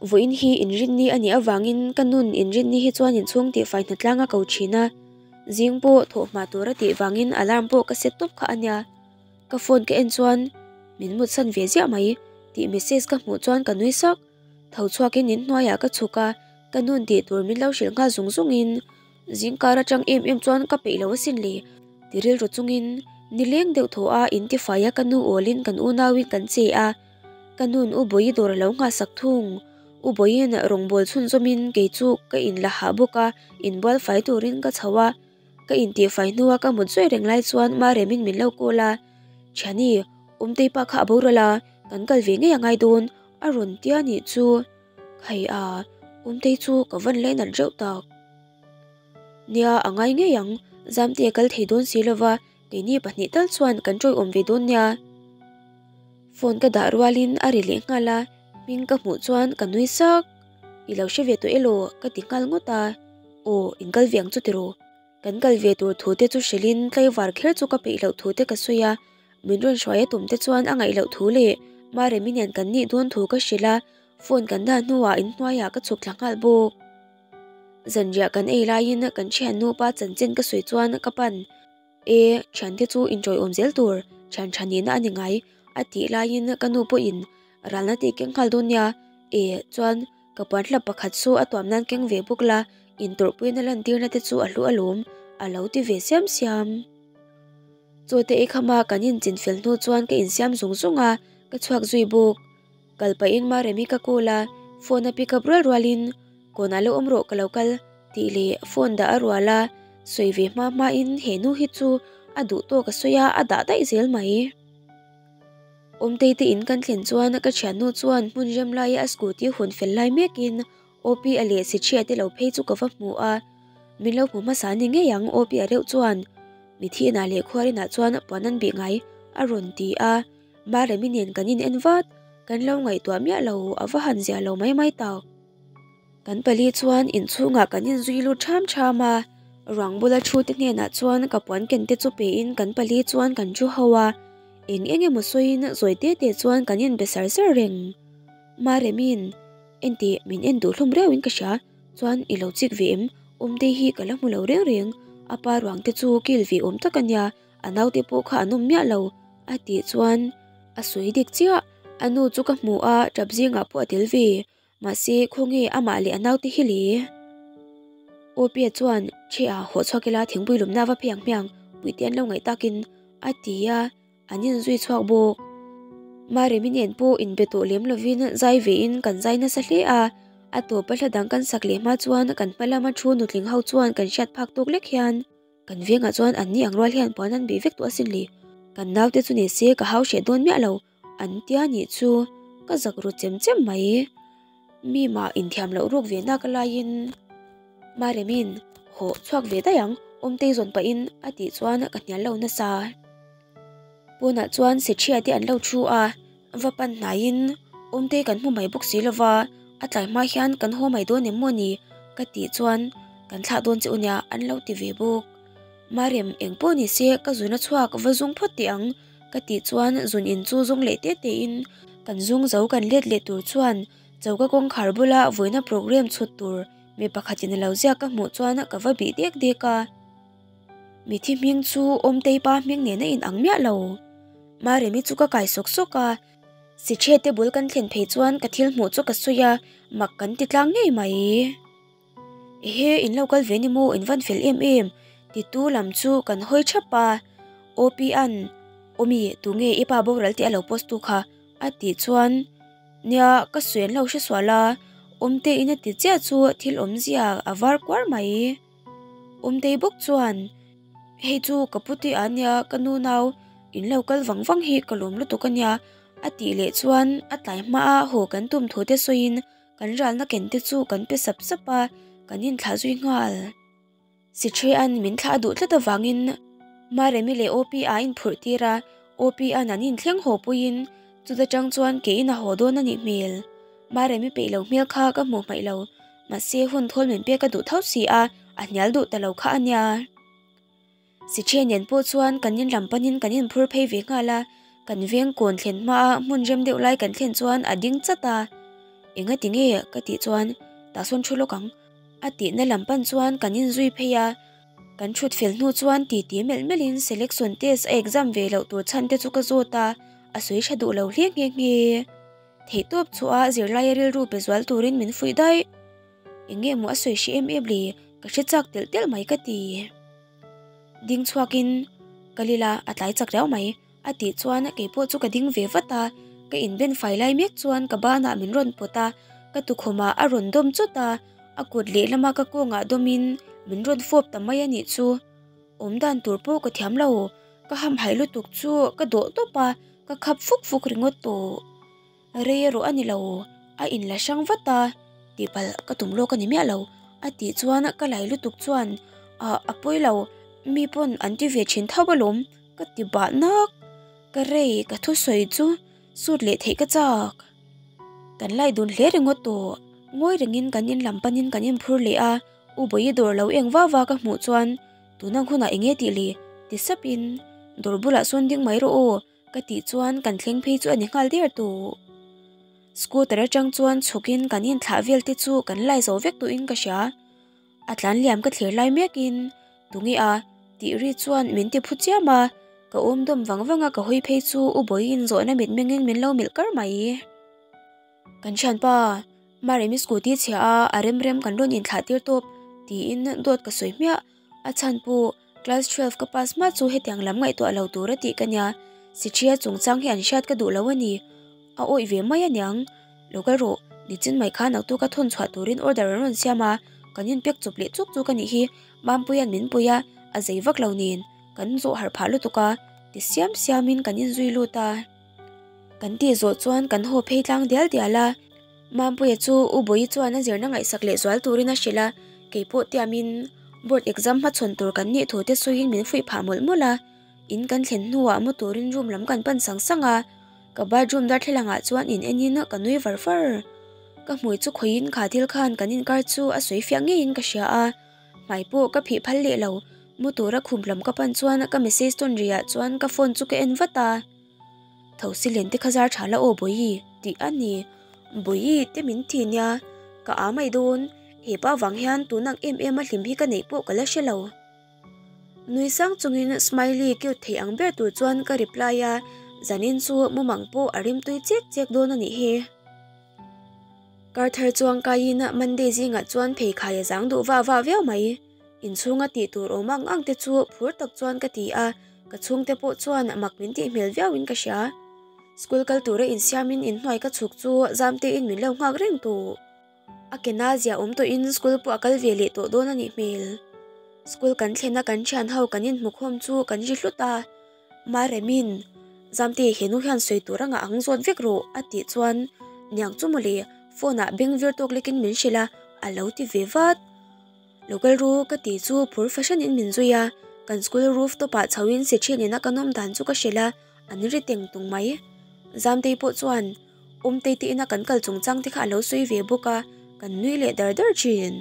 Vawiin hi inrinni a nih avangin ka nun inrinni hi chuan inchhung tihfai hnatlang a ko thin a. Zing pawh thawhhma tur a tih vangin alarm pawh ka set tawp kha a nia. Ka phone ka en chuan min mut san ve ziah mai tih message ka hmuh chuan ka nui sak. Tho chhuakin inhnuaiah ka chhuk a, ka nun tih tur min lo hrilh nghal zung zungin Zingkar atang em em chuan ka peih lo asin le, ti rilru chungin nileng deuh thaw a in tifai a ka nu awlin kan unauin kan che a, ka nun U Bawihi dawr a lo nghahsak thung. U Bawihi'n rawngbâwl chhunzawmin kei chu ka inla hah bawk a, inbual fai turin ka chho a, ka intihfai hnua ka mut zuai reng lai chuan Maremin min lo call a, Thiani, Awmtei pa kha a boral a, kan kal ve ngei a ngai dawn, a rawn tia nih chu. Khai a, Awmtei chu ka van lainat reuh tak. Nia, a ngai ngei ang, Zamte a kal thei dawn si lova, keini pahnih tal chuan kan ṭawiawm ve dawn nia. Phone ka dah rualin a ri leh nghal a, hming ka hmuh chuan ka nui sak. I lo hre ve tawh elaw? ka ti nghal ngawt a. Aw, in kal ve ang chu tiraw? Kan kal ve tur thu te chu hrilhin tlaivar kher chu ka peih loh thu te ka sawi a, min rawn hruai a tum te chuan a ngaih loh thu leh Maremi nen kan nih dawn thu ka hrilh a, phone kan dah hnuah inhnuaiah ka chhuk thla nghal bawk. Zanriah kan ei laiin kan thian nupa chanchin ka sawi chuan ka pan e, thiante chu inṭawiawm zel tur thian tha nihna a ni ngai a tih laiin ka nu pawhin ralna tih keng nghal dawn nia e chuan ka puan hlap pakhat chu a tuam nan keng ve bawk la intawrhpuina lantirna te chu a hlu alawm a lo ti ve siam siam. Chaw te ei khama kan inchinfel hnu chuan ka insiam zung zung a, ka chhuak zui bawk. Kal pahin Maremi ka call a, phone a pick up rual rualin Kawnah lo awm rawh ka lo kal tih leh phone dah a rual a, sawi ve hma hmain he nu hi chu a duh tawk a sawi a, a dah daih zel mai. Awmtei te in kan thlen chuan ka thiannu chuan hmun rem laia a scooty hun fel lai mekin Opi a leh Sichhia te lo phei chu ka va hmu a, min lo hmu hmasa ni ngei ang Opi a reuh chuan mithiinah leh khuarinah chuan puan an bih ngai a rawn ti a. Maremi nen kan in en vat, kan lo ngaihtuah miah lo, a va han zia lo mai mai tak. Kan pali chuan inchhungah kan inzui lut ṭham ṭham a, ruang bula thu te hnenah chuan ka puan ken te chu pein kan pali chuan kan thu ho a, eng eng emaw sawiin zawi te te chuan kan inbe sar sar reng. Maremi'n, Entih, min en duh hlawm riauin ka hria, chuan i lo chik ve em? Awmtei hi ka la hmu lo reng reng, a pa ruang te chu kil ve awm tak a nia, A naute pawh kha an awm miah lo a tih chuan a sawi dik chiah. A nu chu ka hmu a, tap zingah pawh a tel ve. Mahse, khawnge amah leh a naute hi le? Awpia chuan Ṭhia haw chhuak ila thingpui lumna va phei ang hmiang, puite an lo ngaih takin a ti a, an inzui chhuak bawk. Maremi nen pawh inbe tawh lem lovin zai vein kan zai nasa hle a, a tawpa hla dang kan sak leh hma chuan kan hma lama thu nutling ho chuan kan hriat phak tawk lek hian Kan vengah chuan an ni ang rual hian puan an bih vek tawh asin le. Kan naute chu ni se ka hau hreh dawn miah lo an tia nih chu ka zak ru chem chem mai. Mi mah inthiam loh ruk ve nak laiin Maremin haw chhuak ve daih ang Awmtei zawn pahin a tih chuan ka hnial lo nasa. Pawnah chuan Sethia te an lo thu a, va pan hnaiin Awmtei kan hmu mai bawk si lova, a tlai hma hian kan haw mai dawn em maw ni? ka tih chuan kan thlah dawn che u nia an lo ti ve bawk. Marem eng pawh ni se ka zun a chhuak va zung phawt teh ang ka tih chuan zun in chu zawng leh te te in kan zung zo kan let leh tur chuan choka kawngkhar bula vawiina programme chhut tur mi pakhatin a lo ziak ka hmuh chuan ka va bih dek dek a. Mithi hming chu Awmtei pa hming nen a inang miah lo. Maremi chu ka kai sawk sawk a, Sichhe te bul kan thlen phei chuan ka thil hmuh chu ka sawi a, mak kan ti tlang ngei mai. Ehe, in lo kal ve ni maw, in van fel em em, titu lam chu kan hawi thap a. OP-a'n, Awmi, tunge i pa boral tih a lo post tu kha? a tih chuan, Nia, ka sawi an lo hre sual a, Awmteiin a ti chiah chu thil awmzia a var kuar mai. Awmtei bawk chuan, Hei chu ka pu tih a nia, ka nu nau in lo kal vang vang hi ka lawm lutuk a nia, a tih leh chuan a tlai hmaa haw kan tum thu te sawiin kan ralna ken te chu kan pe sap sap a, kan inthlah zui nghal. Sichhea'n min thlah duh tlat avangin Maremi leh OP-a inphurh tir a, OP-a'n an inthleng haw puiin chuta tang chuan keiin a haw dawn a nih hmel. Maremi peih lo hmel kha ka hmuh hmaih lo, mahse hun thawl min pek a duh tho si a, a hnial duh ta lo kha a nia. Sichhe nen pawh chuan kan in lam panin kan inphur phei ve nghal a, kan veng kawn thlen hmaa hmun rem deuh lai kan thlen chuan a ding chat a. Enga ti nge? ka tih chuan, Tah sawn thu lawk ang. A tihna lam pan chuan kan inzui phei a, kan thut fel hnu chuan titi melh melhin selection test a exam ve loh tur chhan te chu ka zawt a, a sawi tha duh lo hle nghe nghe. Theihtawp chhuah a zirlaia rilru pe zual turin min fuih daih. Eng nge maw a sawi hrih em em le, ka hre chak telh telh mai ka ti. Ding chhuakin ka lila a tlai chak riau mai a tih chuan keipawh chu ka ding ve vat a, ka inben fai lai mek chuan ka banah min rawn pawt a, ka tukhumah a rawn dawm chawt a, a kut lehlama ka kawngah dawmin min rawn fawp ta mai a nih chu. Awm dan tur pawh ka thiam lo, ka hamhaih lutuk chu ka dawh tawp a, ka khap fuk fuk ringawt tawh. Rei erawh a ni lo, a inla hrang vat a, tihpalh ka tum lawk a ni miah lo, a tih chuan ka lai lutuk chuan ah a pawi lo, mi pawn an ti ve thin tho alawm ka ti bah nak, ka rei ka thusawi chu sut leh theih ka chak. Kan lai dun hle ringawt tawh, ngawi rengin kan in lam panin kan inphur leh a, U Bawihi dawr lo eng va va ka hmuh chuan tuna hunah eng nge tih le ti sapin dawr bulah sawn ding mai rawh aw, Ka tih chuan kan thleng phei chu a ni nghal der tawh. Scooter atang chuan chhawkin kan inthlah vel te chu kan lai zo vek tawhin ka hria. A tlan liam ka thlir lai mekin tunge a tih ri chuan min ti phu chiam a, ka awm dawm vang vang a ka hawi phei chu U Bawihin zawhna mitmengin min lo melh kar mai. Kan thianpa, Maremi scooty chhia a, a rem rem kan rawn inthlah tir tawp tiin dawt ka sawi hmiah. A chhan pawh class 12 ka pass hma chu hetiang lam ngaihtuah lo tur a tih ka nia, Sichhia chungchang hi an hriat ka duh lo a ni. A awih ve mai aniang. Lo kal rawh, nichin mai khan naktu ka thawn chhuah turin order an rawn siam a, kan inpek chawp leh chuk chuk a nih hi, Mampuia'n min pui a, a zei vak lo nen, kan zawh harh phah lutuk a, ti siam siamin kan inzui lut a. Kan tih zawh chuan kan haw phei tlang dial dial a, Mampuia chu U Bawihi chuan a zirna ngaihsak leh zual turin a hrilh a, kei pawh tiamin board exam hmachhawn tur kan nih thu te sawiin min fuih phah mawlh mawlh a, in kan thlen hnuah mu turin room lam kan pan sang sang a, ka bathroom darthlalang ah chuan in en in ka nui var var. Ka hmui chu khawihin kha thil khan kan inkar chu a sawi fiah ngeiin ka hria a, hmai pawh ka phih phal leh lo, mu tura khum lam ka pan chuan ka message tawn ri ah chuan ka phone chu ka en vat a. Tho si len te kha zar tha la aw Bawihi tih a ni. Bawihi te min ti nia, ka aa mai dawn, hepa vang hian tun ang em em a hlim hi ka neih pawh ka la hre lo. Nui sang chungin smiley cute thei ang ber tur chuan ka reply a, zanin chu mumang pawh a rimtui chek chek dawn a nih hi. Kar thar chuang kaiin Monday zingah chuan pheikhai a zang duh vah vah viau mai. Inchhunga tih tur awm ang ang te chu phur tak chuan ka ti a, ka chhungte pawh chuan mak min tih hmel viauin ka hria. School kal tura insiamin inhnuai ka chhuk chu Zamtein min lo nghak reng tawh. A ke na zia awm tawhin school pawh a kal ve leh tawh dawn a nih hmel. School kan thlena kan thian ho kan inhmukhawm chu kan ri hlut a, Maremin, Zamte henu hian sawi tur anga ang zawt vek rawh a tih chuan niang chu mawle phone ah beng vir tawk lekin min hrilh a, a lo ti ve vat. Lo kal ru ka tih chu phur fahran in min zui a, kan school roof top ah chho in si thin in a ka nawm dan chu ka hrilh a, an ri teng tung mai. Zamtei pawh chuan Awmtei te ina kan kal chungchang te kha a lo sawi ve bawk a, kan nui leh dar dar thin.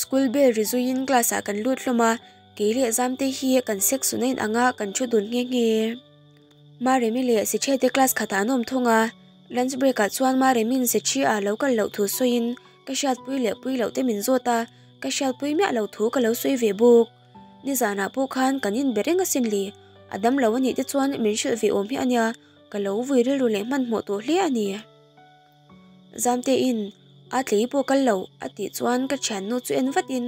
School bell ri zui in class ah kan lut hlawm a, kei leh Zamtei hi kan section a in ang a, kan thu dun nghe nghe. Maremi leh Sichhe te class khatah an awm thung a, lunch break ah chuan Maremi'n Sichhi ah lo kal loh thu sawiin ka hriatpui leh pui loh te min zawt a, ka hriatpui miah loh thu ka lo sawi ve bawk. Nizanah pawh khan kan inbe reng asin le, A dam lo a nih te chuan min hrilh ve awm hi a nia, ka lo vui rilru leh hmanhmawh tawh hle a ni. Zamtein a tlei pawh kal lo a tih chuan ka thiannu chu en vatin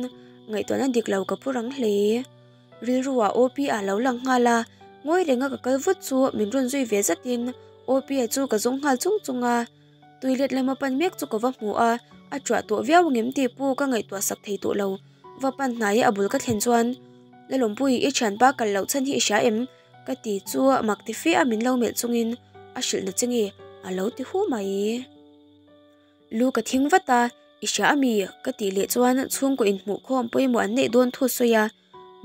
ngaihtuahna dik lo ka pu rang hle. Rilruah OP a lo lang nghal a, ngawi renga ka kal vut chu min rawn zui ve zatin OP a chu ka zawng nghal chung chung a. Toilet lama pan mek chu ka va hmu a, a tuah tawh viau angem tih pawh ka ngaihtuah sak thei tawh lo. Va pan hnaia a bul ka thlen chuan, Lalawmpui, i thianpa kal loh chhan hi i hria em? Ka ti chu mak ti fe a min lo melh chungin a hrilh na che nge a lo ti hu mai. Lu ka thing vat a, i hria ami? Ka tih leh chuan chhungkaw inhmuhkhawm pawimawh an neih dawn thu sawi a,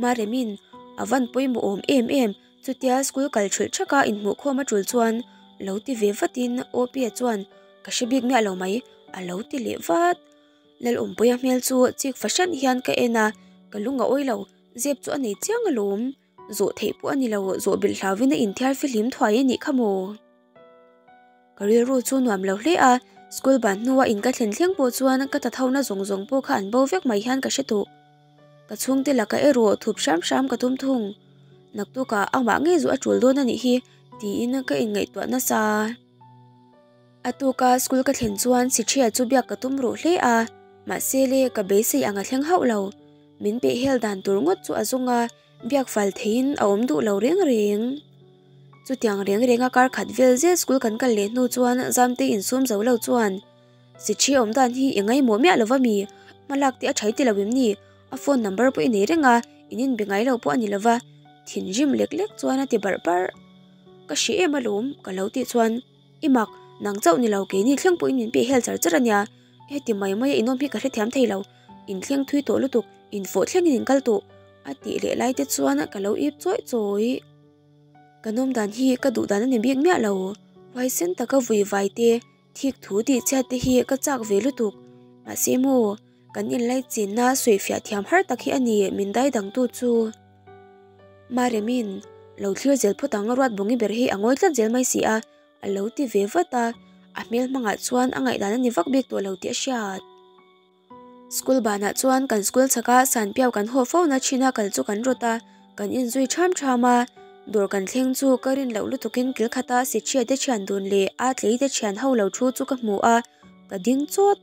Maremin a van pawimawh awm em em chutia school kal thulh thaka inhmuhkhawm a tul chuan lo ti ve vatin Opia chuan ka hre bik miah lo mai a lo ti leh vat. Lalawmpuia hmel chu chik fahran hian ka en a, ka lung a awi lo, zep chu a nei chiang alawm. Zawh theih pawh a ni lo, zawh belh hlauvin a inthiar fihlim thuai a nih kha maw? Ka rilru chu nuam lo hle a, school ban hnua in ka thlen thleng pawh chuan ka ta thona zawng zawng pawh kha an bo vek mai hian ka hre tawh. Ka chhungte laka erawh thup hram hram ka tum thung. Naktukah amah ngei zawh a tul dawn a nih hi tiin ka inngaihtuah nasa. A tuka school ka thlen chuan Sithria chu biak ka tum ruh hle a, mahse le ka beisei ang a thleng hauh lo. Min pehhel dan tur ngawt chu a zawng a, biak fal theiin a awm duh lo reng reng. Chutiang reng renga kar khat vel zel school kan kal leh hnu chuan Zamte insum zo lo chuan, Sichhi awm dan hi i ngaimawh miah lova mi? Hmalak te a thai ti lo em ni? A phone number pawh i nei reng a, in inbe ngai lo pawh a ni lova, thinrim lek lek chuan a ti barh barh. Ka hre em alawm, ka lo tih chuan, I mak, nang chauh ni lo keini thleng pawhin min pehhel char char a nia, heti mai maia inawm hi ka hrethiam thei lo. Inthleng thui tawh lutuk, infawh thlengin in kal tawh, a tih leh lai te chuan ka lo ip chawih chawih. Ka nawm dan hi ka duh dan a ni bik miah lo, huaisen taka vui vai te, thik thu tih chhiat te hi ka chak ve lutuk. Mahse maw, kan inlai chinna sawifiah thiam har tak hi a ni min dai dangtu chu. Maremin, lo thlir zel phawt ang Ruatbawngi ber hi a ngawi tlat zel mai si a, A lo ti ve vat a, a hmel hmangah chuan a ngaihdan a ni vak bik tawh lo tih a hriat. School banah chuan kan school chhaka Sanpiau kan haw fo na thin a kal chu kan rawt a, kan inzui ṭham ṭham a. Dawr kan thleng chu ka rin loh lutukin kil khata Sichhia te ṭhian dun leh a tlei te ṭhian ho lo thu chu ka hmu a, ka ding chawt.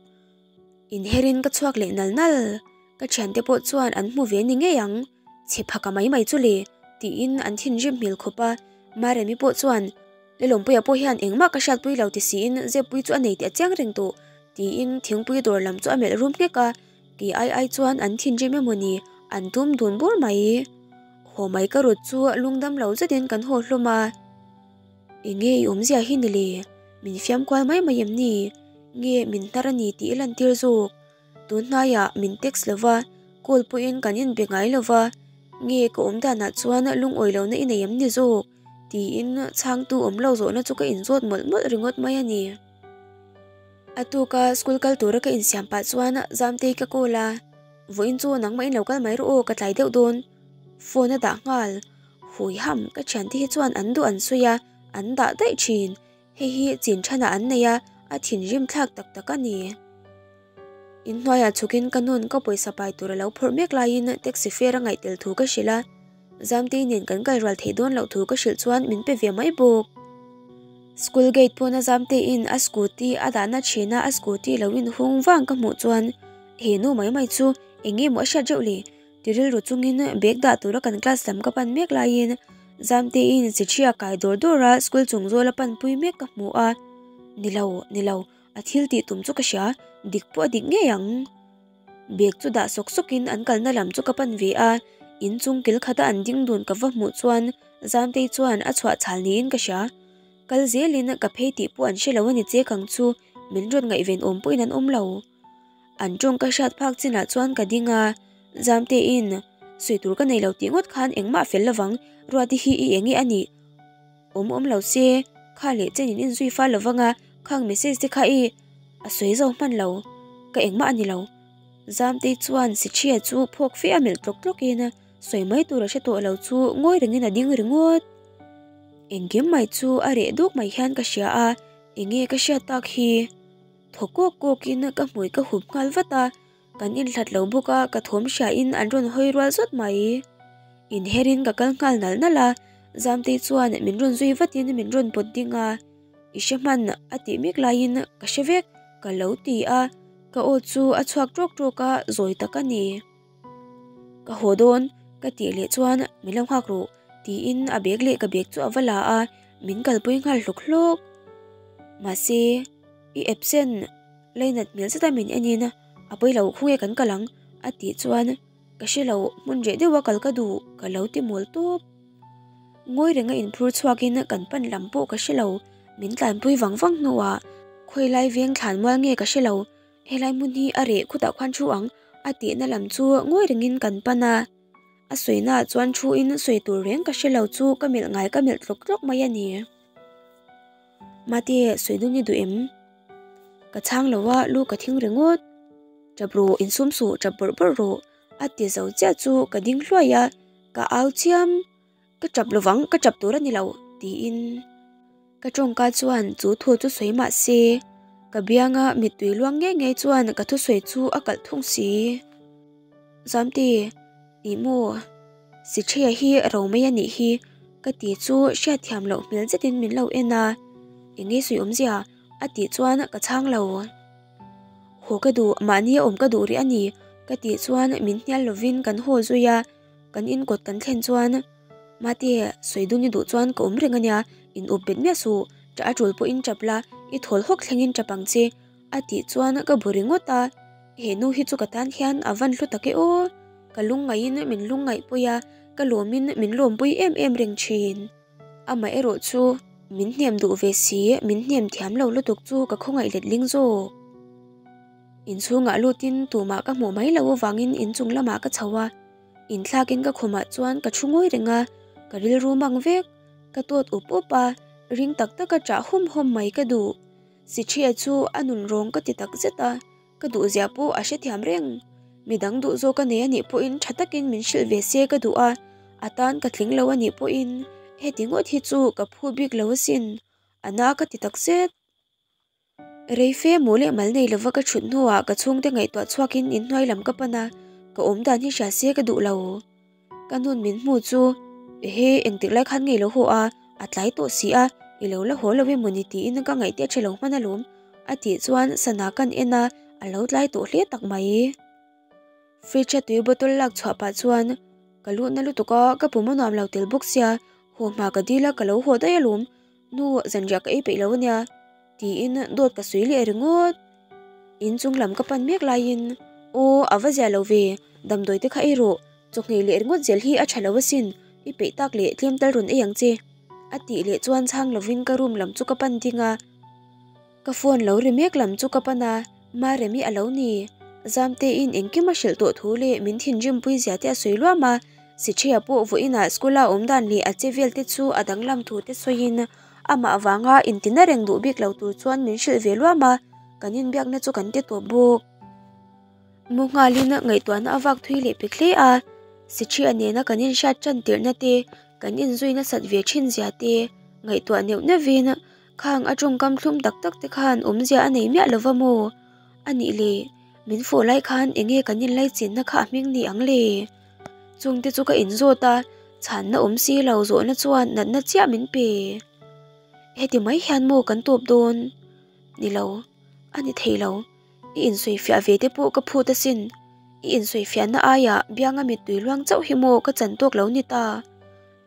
Inherin ka chhuak leh nal nal. Ka ṭhiante pawh chuan an hmu ve ni ngei ang. Chhe phaka mai mai chu le, tiin an thinrim hmel khawp a. Maremi pawh chuan, Lelawmpuia pawh hian engmah ka hriatpui lo ti siin zepui chu a nei tih a chiang reng tawh, tiin thingpui dawr lam chu a melh rum nghek a. Kei ai ai chuan an thinrim emaw ni, an tum dun bur mai. Haw mai ka rawt chu lungdam lo zetin kan haw hlawm a. Enge i awmzia hi ni le? Min fiam kual mai mai em ni? Nge min hnar a ni tih i lantir zawk? Tun hnaiah min text lo va, call pawhin kan inbe ngai lo va, nge ka awm danah chuan lungawi lohna i nei em ni zawk? tiin chhangtu awm lo zawhna chu ka inzawt mawlh mawlh ringawt mai a ni. A tuka school kal tura ka insiam pah chuan Zamtei ka call a, Vawiin chu nangmah in lo kal mai rawh aw, ka tlai deuh dawn. Phone a dah nghal. Hui ham, ka thiante hi chuan an duh an sawi a, an dah daih thin. Hei hi chin thanah an nei a, a thinrim thlak tak tak a ni. Inhnuaiah chhukin ka nun ka pawisa pai tur a lo phawrh mek laiin taxi fare a ngaih tel thu ka hrilh a, Zamtei nen kan kal rual theih dawn loh thu ka hrilh chuan min pe ve mai bawk. School gate pawna Zamteiin a scooty a dahna thina a scooty lo inhung vang ka hmuh chuan he nu mai mai chu eng nge maw a hriat reuh le? Ti rilru chungin bag dah tura kan class lam ka pan mek laiin Zamteiin Sichhia kai dawr dawr a school chung zawl a panpui mek ka hmu a, Ni lo, ni lo, a thil tih tum chu ka hria, dik pawh a dik ngei ang. Bag chu dah sawk sawkin an kalna lam chu ka pan ve a, in chung kil khata an ding dun ka va hmuh chuan Zamtei chuan a chhuah chhal niin ka hria. Kal zelin ka phei tih pawh an hre lo a ni che kang chu min rawn ngaihven awm pawhin an awm lo. An tawng ka hriat phak chinah chuan ka ding a, Zamtein, Sawi tur ka nei lo tih ngawt khan engmah fel lovang, Ruati hi i enge a nih? Awm awm lo se, kha leh chen in inzui fal lovang a, khang message te kha i a sawi zo hman lo, ka engmah a ni lo. Zamtei chuan Sichhia chu phawk fe a melh tlawk tlawkin sawi mai tur a hre tawh lo chu ngawi rengin a ding ringawt. Engkim mai chu a reh duk mai hian ka hria a, enge ka hriat tak hi? Thaw kawk kawkin ka hmui ka hup nghal vat a, kan inhlat lo bawk a, ka thawm hriain an rawn hawi rual zawt mai. Inherin ka kal nghal nal nal a, Zamtei chuan min rawn zui vatin min rawn pawt ding a, I hre hman a tih mek laiin ka hre vek ka lo ti a, ka aw chu a chhuak tawk tawk a, zawi tak a ni. Ka haw dawn ka tih leh chuan min lo nghak rawh tiin a bag leh ka bag chu a va la a, min kalpui nghal hlawk hlawk. Mahse, i absent lainat hmel zeta min enin a pawi lo khawnge kan kal ang a tih chuan Ka hre lo, hmun reh deuha kal ka duh, ka lo ti mawl tawp. Ngawi renga inphur chhuakin kan pan lam pawh ka hre lo, min tlanpui vang vang hnuah khawilai veng thlan mual nge ka hre lo, helai hmun hi a reh khutah khuan thu ang a tihna lam chu ngawi rengin kan pan a. A sawinaah chuan thuin sawi tur reng ka hre lo chu ka melh ngai ka melh tlawk tlawk mai a ni. Mate, sawi dun i duh em? Ka chhang lo a, lu ka thing ringawt. Tap rawh, insum suh, tap bawrh bawrh rawh, a ti zo chiah chu ka ding hluai a, ka au chiam. Ka tap lovang, ka tap tur a ni lo, tiin ka tawngka chuan chu thu chu sawi mah se, ka bianga mittui luang ngei ngei chuan ka thusawi chu a kalh thung si. Zamte, Ih maw? Sichhia hi ro mai a nih hi ka ti chu hriatthiam loh hmel zetin min lo en a, eng nge sawi awmzia a tih chuan ka chhang lo. Haw ka duh, mahni a awm ka duh rih a ni ka tih chuan min hnial lovin kan haw zui a, kan inkawt kan thlen chuan Mate, sawi dun i duh chuan ka awm reng a nia, in up bet miah suh, ṭah a ṭul pawhin ṭap la, i thawl hawk thlengin ṭap ang che a tih chuan ka bu ringawt a, he nu hi chu ka tan hian a van hlu tak e aw, ka lungngaihin min lungngaih pui a, ka lawmin min lawmpui em em reng thin. Amaherawh chu min hnem duh ve si, min hnem thiam lo lutuk chu ka khawngaih let ling zawk. Inchhungah lutin tumah ka hmuh mai loh avangin inchung lamah ka chho a, inthlakin ka khumah chuan ka thu ngawi reng a, ka rilru mang vek, ka tawt up up a, ring tak taka ṭah hawm hawm mai ka duh. Sichhia chu a nun rawng ka ti tak zet a, ka duhzia pawh a hrethiam reng. Midang duh zawk a nei a nih pawhin tha takin min hrilh ve se ka duh a, a tan ka tling lo a nih pawhin heti ngawt hi chu ka phu bik lo asin, a na ka ti tak zet. Rei fe mu leh mal nei lova ka thut hnuah ka chhungte ngaihtuah chhuakin inhnuai lam ka pan a, ka awm dan hi hria se ka duh lo. Ka nun min hmu chu, Ehe, engtik lai khan nge i lo haw a, a tlai tawh si a, i lo la haw lo emaw ni tiin ka ngaihte a ṭha lo hman alawm, a tih chuan sana kan en a, a lo tlai tawh hle tak mai. Fridge a tui bottle lak chhuah pah chuan, Ka luhna lutuk a, ka pum a nuam lo tel bawk sia, haw hma ka dil a, ka lo haw daih alawm, nu zanriah ka ei peih lo ania, tiin dawt ka sawi leh ringawt. Inchung lam ka pan mek laiin, Aw, a va zia lo ve, damdawi te kha ei rawh, chawhngei leh ringawt zel hi a tha lo asin, i peih tak leh tlem tal rawn ei ang che, a tih leh chuan chhang lovin ka room lam chu ka pan ding a. Ka phone lo ri mek lam chu ka pan a, Maremi a lo ni. Zamtein engkim a hrilh tawh thu leh min thinrimpui zia te a sawi luam a, Sichhia pawh vawiinah school-a awm dan leh a che vel te chu a danglam thu te sawiin amah avanga intina reng duh bik lo tur chuan min hrilh ve luam a, kan inbiakna chu kan ti tawp bawk. Mu nghalin ngaihtuahna a vak thui leh pek hle a, Sichhia nena kan inhriat tan tirhna te, kan inzui nasat ve thin zia te ngaihtuah neuh neuhin Khang a tawngkam thlum tak tak te khan awmzia a nei miah lova maw? A nih le, min fawh lai khan enge kan inlai chinna kha a hming ni ang le? Chungte chu ka inzawt a, chhanna awm si lo zawhna chuan natna chiah min pe. Heti mai hian maw kan tawp dawn? Ni lo, a ni thei lo. I insawifiah ve te pawh ka phut asin. I insawifiahna aiah bianga mittui luang chauh hi maw ka chan tawk lo ni ta?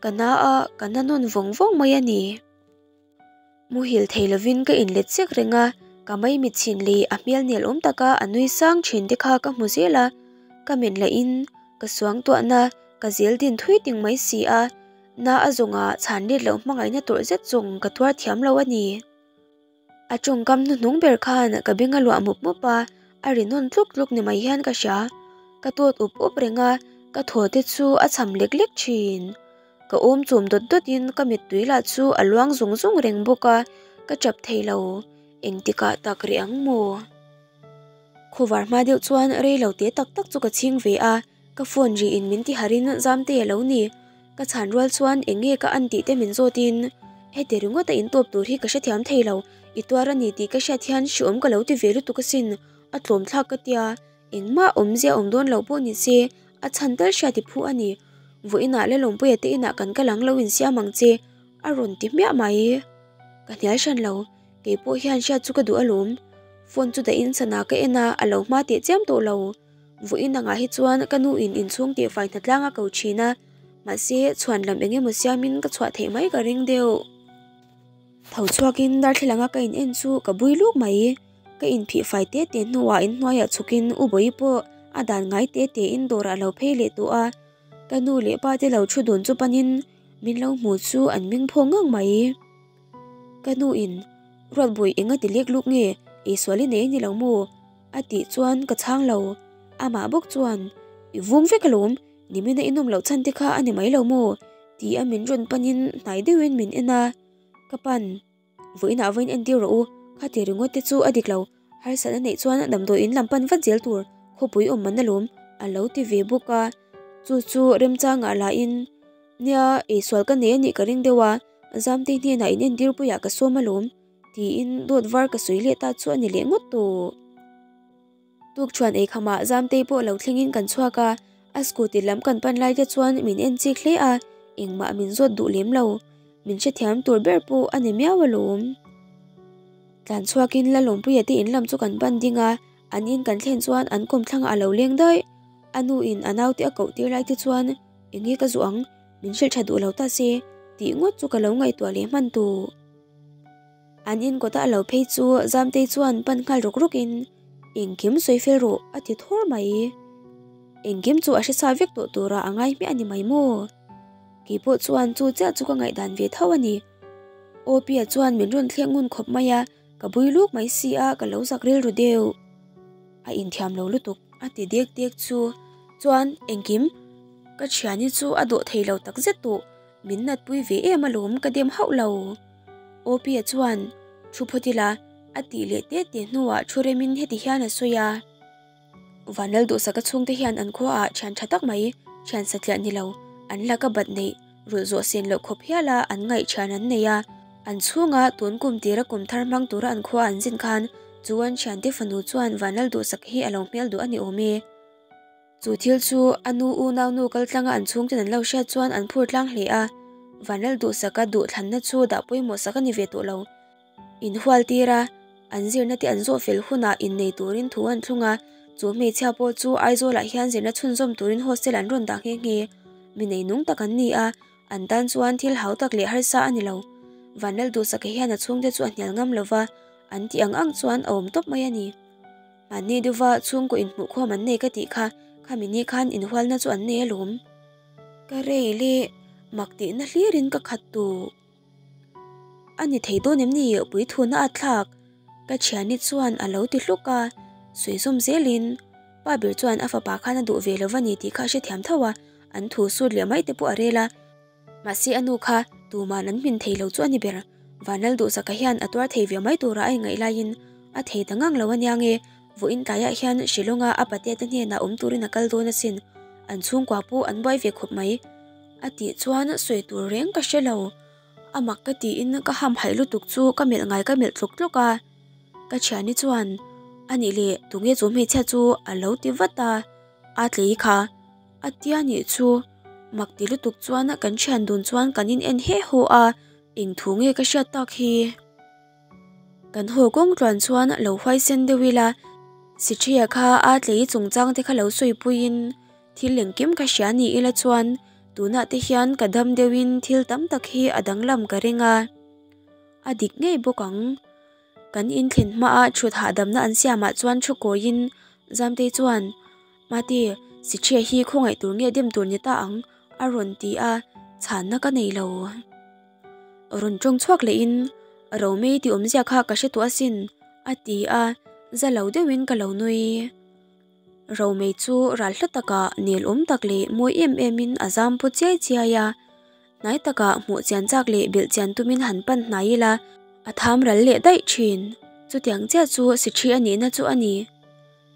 Ka na a, ka na nawn vawng vawng mai a ni. Muhil thei lovin ka inlet sek reng a, ka maimit chhin leh a hmel nel awm taka a nui sang thin te kha ka hmu zel a, ka men lahin ka suangtuahna ka zel din thui ting mai si a, na a zawnga chhan let loh hmangaihna tawrh zet zawng ka tuar thiam lo a ni. A tawngkam hnuhnung ber khan ka beng a luah mup mup a, a ri nawn tluk tluk ni mai hian ka hria. Ka tawt up up reng a, ka thaw te chu a cham lek lek thin. Ka awm chum dawt dawt in ka mittui lah chu a luang zung zung reng bawk a, ka tap thei lo, engtikah tak rih ang maw? Khuvar hma deuh chuan rei lo te tak tak chu ka chhing ve a, ka phone ri in min ti harh in Zamtei a lo ni, ka chhan rual chuan eng nge ka an tih te min zawt in heti ringawt a in tawp tur hi ka hrethiam thei lo, i tuar a ni tih ka hriat hian hriawm ka lo ti ve lutuk asin, a tlawm thlak ka tia, engmah awmzia awm dawn lo pawh ni se a chhan tal hriat i phu a ni. Vawiinah Lalawmpuia te inah kan kal ang lo insiam ang che a rawn ti hmiah mai. Ka hnial hran lo, kei pawh hian hriat chu ka duh alawm. Phone chu dahin sana ka en a, a lo hma teh chiam tawh lo. Vawiin angah hi chuan ka nu in inchhung tihfai hnatlang a ko thin a, mahse chhuan lam eng emaw siamin ka chhuah theih mai ka ring deuh. Tho chhuakin darthlalang a ka in en chu ka bui luk mai. Ka inphih fai te te hnuah inhnuaiah chhukin U Bawi pawh a dan ngai te tein dawrah a lo phei leh tawh a. Ka nu leh pa te lo thu dun chu panin min lo hmu chu an meng phawng ngang mai. Ka nu in, Ruatbawi eng a ti lek luk nge, eisual i nei a ni lo maw? A tih chuan ka chhang lo. Amah bawk chuan, I vung vek alawm, nimina i nawm loh chhan te kha a ni mai lo maw? Ti a min rawn panin hnai deuhin min en a. Ka pan. Vawiinah vawiin entir rawh u, khati ringawt te chu a dik lo, harsatna neih chuan damdawi in lam pan vat zel tur khawpui awm man alawm a lo ti ve bawk a, chu chu remchangah lahin nia eisual ka nei a nih ka ring deuh a, Zamtei hnenah in entir puiah ka sawm alawm tiin dawt var ka sawi leh ta chu a ni leh ngawt tawh. Tukṭhuan eikhamah Zamtei pawh lo thlengin kan chhuak a, a scooty lam kan pan lai te chuan min en chik hle a, engmah min zawt duh lem lo. Min hrethiam tur ber pawh a ni miau alawm. Tlan chhuakin Lalawmpuia te in lam chu kan pan ding a, an in kan thlen chuan an kawmthlangah a lo leng daih. A nu in a naute a koh tir lai te chuan eng nge ka zuh ang, min hrilh tha duh lo ta se tih ngawt chu ka lo ngaihtuah leh hman tawh. An in kawta a lo phei chu Zamtei chuan pan nghal rawk rawkin, Engkim sawi fel rawh, a ti thawr mai. Engkim chu a hre sa vek tawh tura a ngai hmiah a ni mai maw? Kei pawh chuan chu chiah chu ka ngaihdan ve tho a ni. Awpia chuan min rawn thleng ngun khawp mai a, ka bui luk mai si a, ka lo zak rilru deuh. A inthiam lo lutuk, a ti dek dek chu. Chuan engkim ka thiani chu a dawh thei lo takzet tawh, min natpui ve em alawm ka dem hauh lo. Opia chuan thu phawt ila a tih leh te te hnuah thu remin heti hian a sawi a, Vanlal duhsaka chhungte hian an khuaah thian tha tak mai, thian satliah ni lo, an laka bat neih, rulh zawh sen loh khawp hiala an ngaih thian an nei a. An chhunga tun kum tira kum thar hmang tura an khua an zin khan chu an thiante fanu chuan Vanlal duhsaka hi a lo hmel duh a ni awm e. Chu thil chu a nu unau nu kal tlanga an chhungten an lo hriat chuan an phur tlang hle a, Vanlal duhsaka duhthlanna chu dah pawimawh sak a ni ve tawh lo. Inhual tir a, an zirna te an zawh fel hunah innei turin thu an thlung a, chu hmeichhia pawh chu Aizawlah hian zirna chhunzawm turin hostel an rawn dah nghe nghe. Mi neinung tak an ni a, an tan chuan thil hau tak leh harsa a ni lo. Vanlal duhsaka hian a chhungte chu a hnial ngam lova, an tih ang ang chuan a awm tawp mai a ni. Mahni deuha chhungkaw inhmuhkhawm an nei ka tih kha, khami ni khan inhualna chu an nei alawm. Ka rei leh mak tihna hlirin ka khat tawh. A ni thei dawn em ni puithuna a thlak? Ka thiani chuan a lo ti hluk a, sawi zawm zelin pa ber chuan a fapa khan a duh ve lo va ni tih kha a hrethiam tho a, an thu sut leh mai te pawh a rel a. Mahse a nu kha tuman an hmin thei lo chu a ni ber. Vanlal Duhsaka hian a tuar thei ve mai tura a ingaih laiin a thei ta ngang lo ania nge, vawiin tlaiah hian Shillong-a a patea te hnenah awm turin a kal dawn asin, an chhungkua pawh an buai ve khawp mai. A tih chuan sawi tur reng ka hre lo. A mak ka tiin ka hamhaih lutuk chu ka melh ngai ka melh tluk tluk a. Ka thiani chuan, Anih leh tunge chu hmeichhia chu a lo ti vat a, a tlei kha. A tia nih chu mak ti lutuk chuan kan thian dun chuan kan in en he haw a, eng thu nge ka hriat tak hi? Kan haw kawng tluan chuan lo huai sen deuh ila, Sithria kha a tlei chungchang te kha lo sawi puiin thil engkim ka hria ni ila chuan tunah te hian ka dam deuhin thil tam tak hi a danglam ka ring a, a dik ngei bawk ang. Kan inthlen hmaa thut hahdamna an siamah chuan thu kawiin Zamtei chuan, Mate, Sichhia hi khawngaih tur nge dem tur ni ta ang? a rawn ti a, chhanna ka nei lo. Rawn tawng chhuak lehin, Romei ti awmzia kha ka hre tawh asin, a ti a, za lo deuhin ka lo nui. Romei chu ral hla takah nel awm tak leh mawi em emin a zam paw chiai chiai a, Hnai takah hmuh chian chak leh belh chian tumin han pan hnai ila, a tham ral leh daih thin. Chutiang chiah chu Sithi a nihna chu a ni.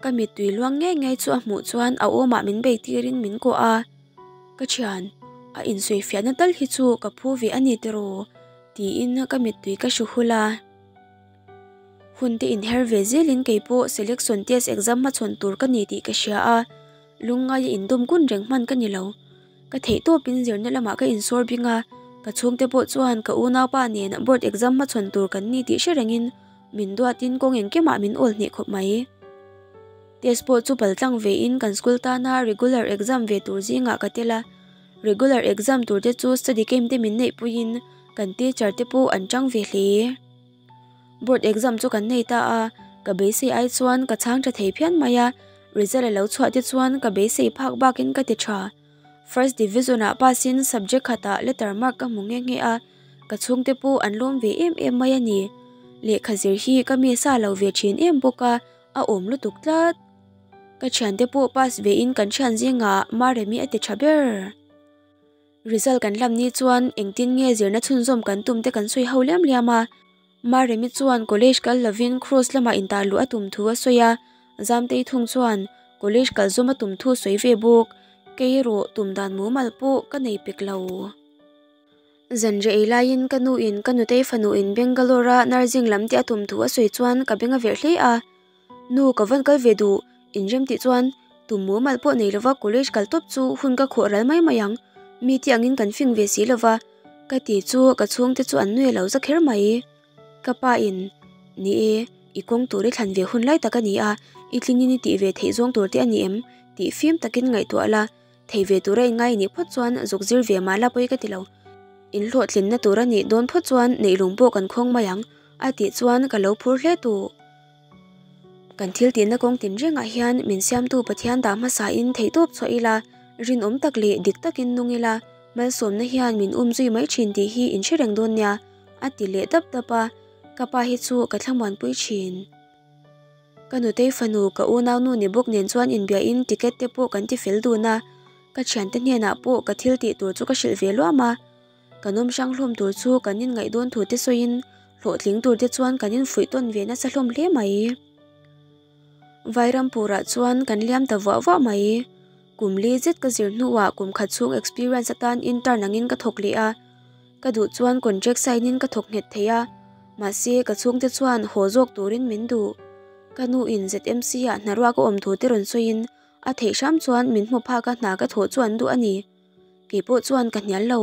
Ka mittui luang ngei ngei chu a hmuh chuan a awmah min bei tirin min kawh a. Ka thian, a insawifiahna tal hi chu ka phu ve a ni tiraw? tiin ka mittui ka hru hul a. Hun te inher ve zelin kei pawh selection test exam hmachhawn tur ka ni tih ka hria a, lungngaia indawm kun reng hman ka ni lo. Ka theihtawpin zirna lamah ka insawr bing a, ka chhungte pawh chuan ka unaupa nen board exam hmachhawn tur kan ni tih hre rengin min duatin kawng engkimah min awl hneh khawp mai. Test pawh chu pal tlang vein kan school tana regular exam ve tur zingah ka tel a, regular exam tur te chu study camp te min neihpuiin kan teacher te pawh an tang ve hle. Board exam chu kan nei ta a, ka beisei ai chuan ka chhang tha thei phian mai a, result a lo chhuah te chuan ka beisei phak bakin ka ti tha. First division ah pass in subject khatah letter mark ka hmu nghe nghe a, ka chhungte pawh an lawm ve em em mai a ni. Lehkha zir hi ka mi sa lo ve thin em bawk a, a awm lutuk tlat. Ka thiante pawh pass ve in kan thian zingah Maremi a ti tha ber. Result kan lam ni chuan engtin nge zirna chhunzawm kan tum te kan sawi ho liam liam a. Maremi chuan college kal lovin Cross lamah intar luh a tum thu a sawi a, Zamtei thung chuan college kal zawm a tum thu sawi ve bawk. Kei erawh tum dan mumal pawh ka nei pek lo. Zanriah ei laiin ka nuin ka nutei fanuin Bangalore-a nursing lam te a tum thu a sawi chuan ka beng a verh hle a. Nu ka van kal ve duh, inrem tih chuan tum mumal pawh nei lova college kal tawp chu hun ka khawh ral mai mai ang, mi te angin kan fing ve si lova ka ti chu ka chhungte chu an nui lo za kher mai. Ka pa in, Ni e, i kawng tur i thlan ve hun lai tak a ni a, i tlinin i tih ve theih zawng tur te a ni em? tih fim takin ngaihtuah la, thei ve tura i ngai nih phawt chuan zuk zir ve mah la pawi ka ti lo. In hlawhtlinna tur a nih dawn phawt chuan neihlung pawh kan khawng mai ang, a tih chuan ka lo phur hle tuh. Kan thil tihna kawng tinrengah hian min siamtu Pathian dah hmasain theihtawp chhuah ila, rinawm tak leh dik takin nung ila, malsawmna hian min um zui mai thin tih hi in hre reng dawn nia, a ti leh dap dap a, ka pa hi chu ka thlamuanpui thin. Ka nutei fanu ka unaunu ni bawk nen chuan inbiahin ticket te pawh kan ti fel dun a, ka thiante hnenah pawh ka thil tih tur chu ka hrilh ve luam a. Kan awm hrang hlawm tur chu kan inngaih dawn thu te sawiin hlawhtling tur te chuan kan infuih tawn ve nasa hlawm hle mai. Vairampurah chuan kan liam ta vuah vuah mai. Kum li zet ka zir hnuah kum khat chhung experience atan intern angin ka thawk leh a. Ka duh chuan contract sign in ka thawk nghet thei a, mahse ka chhungte chuan haw zawk turin min duh. Ka nu in ZMC ah hnaruak a awm thu te rawn sawiin a theih hram chuan min hmu phak a hna ka thawh chu an duh a ni. Kei pawh chuan ka hnial lo.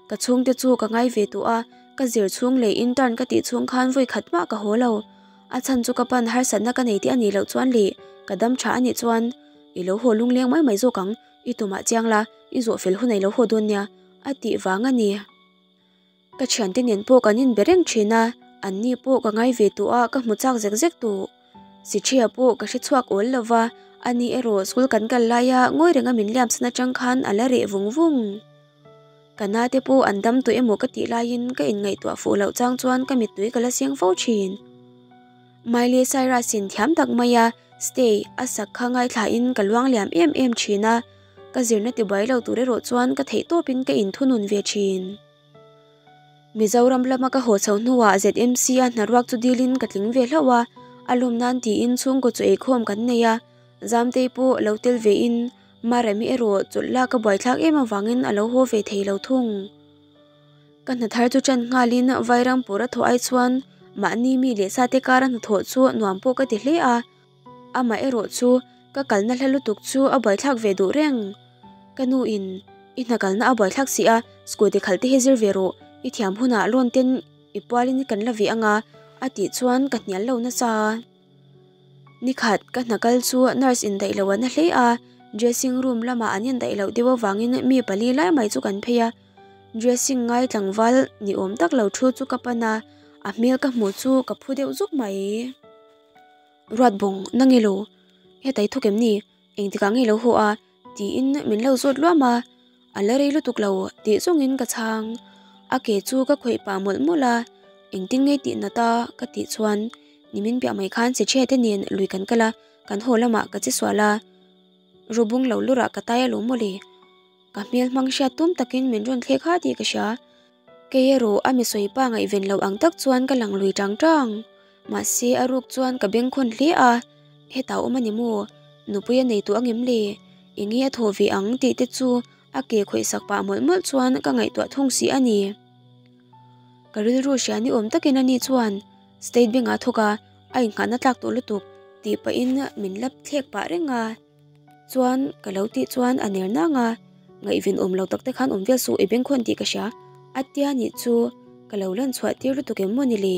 Ka chhungte chu ka ngai ve tawh a, ka zir chhung leh intern ka tih chhung khan vawi khat mah ka haw lo. A chhan chu ka pan harsatna ka nei tih a nih loh chuan leh ka dam tha a nih chuan i lo haw lungleng mai mai zawk ang, i tumah chiang la, i zawh fel hun a i lo haw dawn nia, a tih vang a ni. Ka thiante nen pawh kan inbe reng thin a, an ni pawh ka ngai ve tawh a, ka hmu chak zek zek tawh. Sichhia pawh ka hre chhuak awl lo va, ani erawh school kan kal laia ngawi renga min liam san atang khan a la reh vung vung. Ka na te pawh an dam tawh emaw ka tih laiin ka inngaihtuah fuh loh chang chuan ka mittui ka la seng fo thin. Miley Cyrus in thiam tak maia Stay a sak kha ngaithlain ka luang liam em em thin a, ka zirna tibuai lo tur erawh chuan ka theihtawpin ka inthunun ve thin. Mizoram lama ka haw chho hnuah ZMC a hnaruak chu dilin ka tling ve hlauh a, a lawm nan tiin chhungkaw chu eikhawm kan nei a, Zamtei pawh lo tel vein Maremi erawh chawlh lak a buaithlak em avangin a lo haw ve thei lo thung. Ka hna thar chu ṭan nghalin Vairampur a thawh ai chuan mahni mi leh sate kara hnathawh chu nuam pawh ka ti hle a, Amah erawh chu ka kalna hla lutuk chu a buaithlak ve duh reng. Ka nu in i hna kalna a buaithlak si a, scooty khalh te hi zir ve rawh, i thiam hunah loan ten i pualin kan la ve anga a tih chuan ka hnial lo nasa. Nikhat ka hna kal chu nurse indaih lo an a hle a, dressing room lamah an indaih loh deuh avangin mi pali lai mai chu kan phei a, dressing ngai tlangval ni awm tak lo thu chu ka pan a, a hmel ka hmuh chu ka phu deuh zuk mai. Ruat bawng na nge lo? Heta i thawk em ni? Engtikah nge lo haw a? tiin min lo zawt luam a, a la rei lutuk lo tih zawngin ka chhang. A ke chu ka khawih pah mawlh mawlh a, engtin nge tih nat a ka tih chuan nimin piah mai khan chhe te nen lui kan kal a, kan haw lamah ka che sual a, Rubung lo lurah ka tai alawm mawle. Ka hmel hmang hriat tum takin min rawn thlek ha tih ka hria. Kei erawh a mi sawi pa ngaihven loh ang tak chuan ka lang lui tang tang. Mahse a ruk chuan ka bengkhawn hle a, hetah awm a ni maw? Nupui a nei tawh angem le? Enge a thaw ve ang tih te chu a ke khawih sak pah mawlh mawlh chuan ka ngaihtuah thung si a ni. Ka rilru hria ni awm takin ani chuan State Bank ah thawk a, a inngahna tlak tawh lutuk tih pahin min la thlek pah reng a. Chuan ka lo tih chuan a ner nang a, Ngaihven awm lo tak te khan awm vel suh i bengkhawn tih ka hria a tia nih chu ka lo lan chhuah tir lutuk em maw ni le?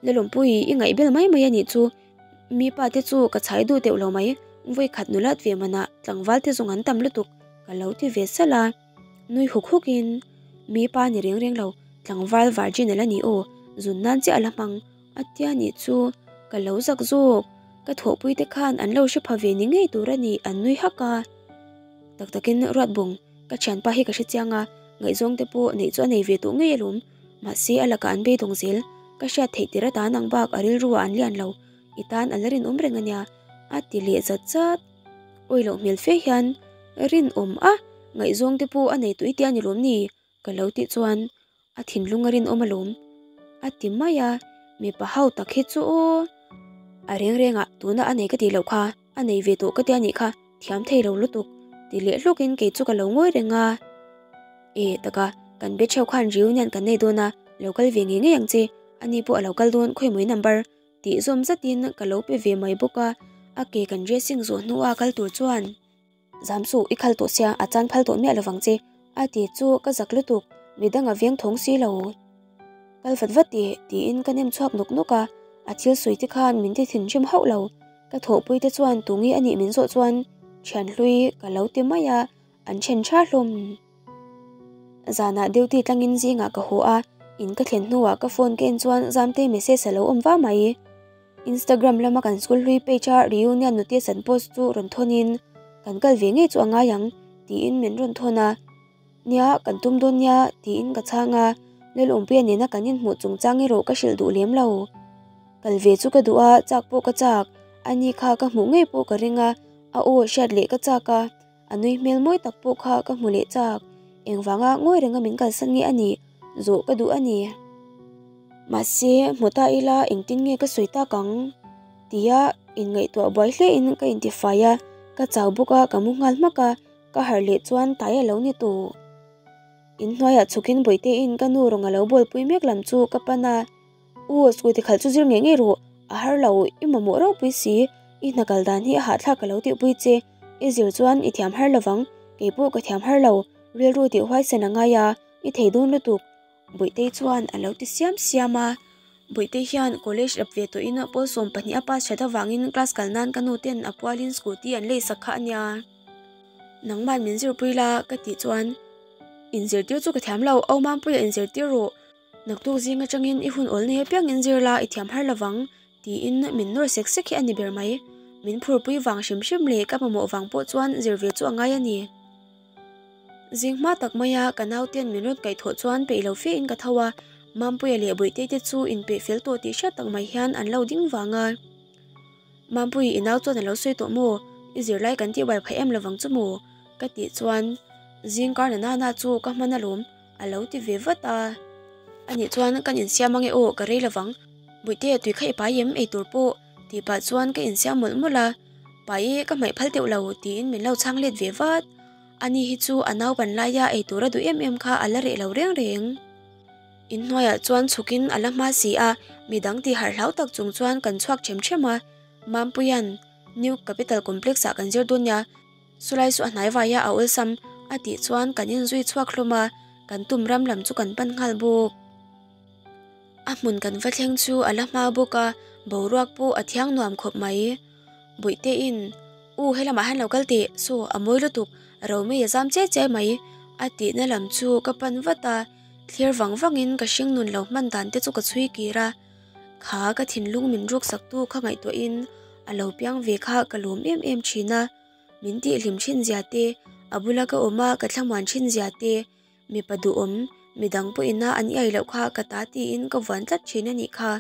Lalawmpui i ngaih bel mai mai a nih chu mi pa te chu ka chhai duh teuh lo mai vawi khat nulat ve manah tlangval te zawng an tam lutuk ka lo ti ve salh a nui huk huk in mi pa ni reng reng lo tlangval virgin ala ni aw zun nan chiah ala hmang a tia nih chu ka lo zak zawk ka thawhpui te khan an lo hre pha ve ni ngei tur a ni an nui hak a tak takin ruat bawng ka thianpa hi ka hre chiang a ngaihzawng te pawh neih chu a nei ve tawh ngei alawm mahse a lakah an beidawng zel ka hriat theih tir atan ang bak a rilru ah an lian lo i tan a la rinawm reng ania a ti leh zat zat awi loh hmel fe hian rinawm a ngaihzawng te pawh a nei tawh i tia ni lawm ni ka lo tih chuan a thinlung a rinawm alawm a ti mai a mipa ho tak hi chu aw a reng reng ah tuna a nei ka tih loh kha a nei ve tawh ka tia nih kha thiam thei lo lutuk ti leh hluk in kei chu ka lo ngawi reng a e taka kan be theuh khan reunion kan nei dawn a lo kal ve ngei ngei ang che ani pawh a lo kal dawn khawi mawi number tih zawm zat in ka lo pe ve mai bawk a a ke kan dressing zawh hnu a kal tur chuan. Zam suh, i khal tawh sia, a chan phal tawh miah lovang che, a ti chu ka zak lutuk, midang a veng thawng si lo. Kal vat vat tih, tiin ka nem chhuak nawk nawk a, a thil sawi te khan min ti thinrim hauh lo. Ka thawhpui te chuan tungi a nih min zawh chuan thian hlui ka lo ti mai a, an then tha hlawm. Zanah duty tlangin zingah ka haw a, in ka thlen hnuah ka phone ka en chuan Zamtei message a lo awm va mai. Instagram lama kan school hlui page a reunion notice an post chu rawn thawn in kan kal ve ngei chu a ngai ang tiin min rawn thawn a, nia kan tum dawn nia tiin ka chhang a, Lalawmpuia nena kan inhmuh chungchang erawh ka hrilh duh lem lo. Kal ve chu ka duh a, chak pawh ka chak, ani kha ka hmuh ngei pawh ka ring a, a aw hriat leh ka chak a, a nui hmel mawi tak pawh kha ka hmu leh chak, engvanga ngawi renga min kalsan nge a nih zawh ka duh a ni. Mahse, hmu ta ila engtin nge ka sawi tak ang? Tia inngaihtuah buai hle in ka intifai a, ka chau bawk a ka mu nghal hmak a, ka harh leh chuan tai a lo ni tawh. Inhnuaiah chhukin Bawihte-in ka nu rawn a lo bawlpui mek lam chu ka pan a, U, scooty khalh chu zir ngei ngei rawh, a har lo, i mamawh ropui si, i hna kal dan hi a hahthlak ka lo tihpui che, i zir chuan i thiam har lovang, kei pawh ka thiam har lo, rilru tih huaisen a ngai a, i thei dawn lutuk. Bawihtei chuan a lo ti siam siam a, Bawihtei hian college rap ve tawhin pawl 12 a pass that avangin class kal nan ka nu ten a pualin scooty an lei sak kha a nia. Nangman min zirpui la ka tih chuan inzirtir chu ka thiam lo, Au Mampuia inzirtir rawh. Naktuk zing atangin i hun awl nei apiangin zir la i thiam har lovang tiin min nawr sek sek hi a ni ber mai. Min phurpui vang hrim hrim leh ka mamawh vang pawh chuan zir ve chu a ngai a ni. Zing hma tak maia ka nauten min rawn kaihthawh chuan peih lo fe in ka tho a, Mampuia leh Buihtei te chu inpeih fel tawh tih hriat tak mai hian an lo ding vang a. Mampui i nau chuan a lo sawi tawh maw? I zirlai kan tih uai phah em lovang chu maw? Ka tih chuan zing kar na nana chu ka hman alawm. A lo ti ve vat a. Anih chuan kan insiam ange aw ka rei lovang. Buihte tui kha i pai em eitur pawh tih pah chuan ka insiam mawlh mawlh a. Pai e ka hmaih phal teuh lo tiin min lo chhang let ve vat. Ani hi chu a naupan laia eitur a duh em em kha a la reh lo reng reng. Inhnuaiah chuan chhukin a la hma si a, midang tih harh hlau tak chung chuan kan chhuak ṭhem ṭhem a. Mampuia'n New Capital Complex ah kan zir dawn nia. Chulai chu a hnai vai a, a awlsam a tih chuan kan inzui chhuak hlawm a, kan tum ram lam chu kan pan nghal bawk. A hmun kan va thleng chu a la hma bawk a, boruak pawh a thiang nuam khawp mai. Buihtein, U helamah hian lo kal teh, saw a mawi lutuk, Romei a zam chiai chiai mai a tihna lam chu ka pan vat a, thlir vang vangin ka hringnun lo hman dan te chu ka chhui kir a. Kha ka thinlung min ruksak tu kha ngaihtuahin a lo piang ve kha ka lawm em em thin a. Min tihhlim thin zia te, a bula ka awm a ka thlamuan thin zia te, mipa duhawm, midang pawhin a an iai loh kha ka ta tiin ka vuan tlat thin a nih kha.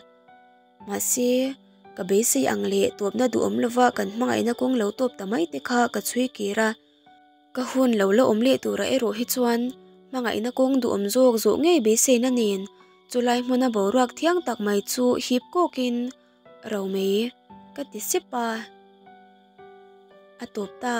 Mahse, ka beisei ang leh tawpna duhawm lova kan hmangaihna kawng lo tawp ta mai te kha ka chhui kir a. Ka hun lo la awm leh turah erawh hi chuan hmangaihna kawng duhawm zawk zawh ngei beiseina nen chulai hmuna boruak thiang tak mai chu hip kawkin Romei ka ti sep a, a tawp ta.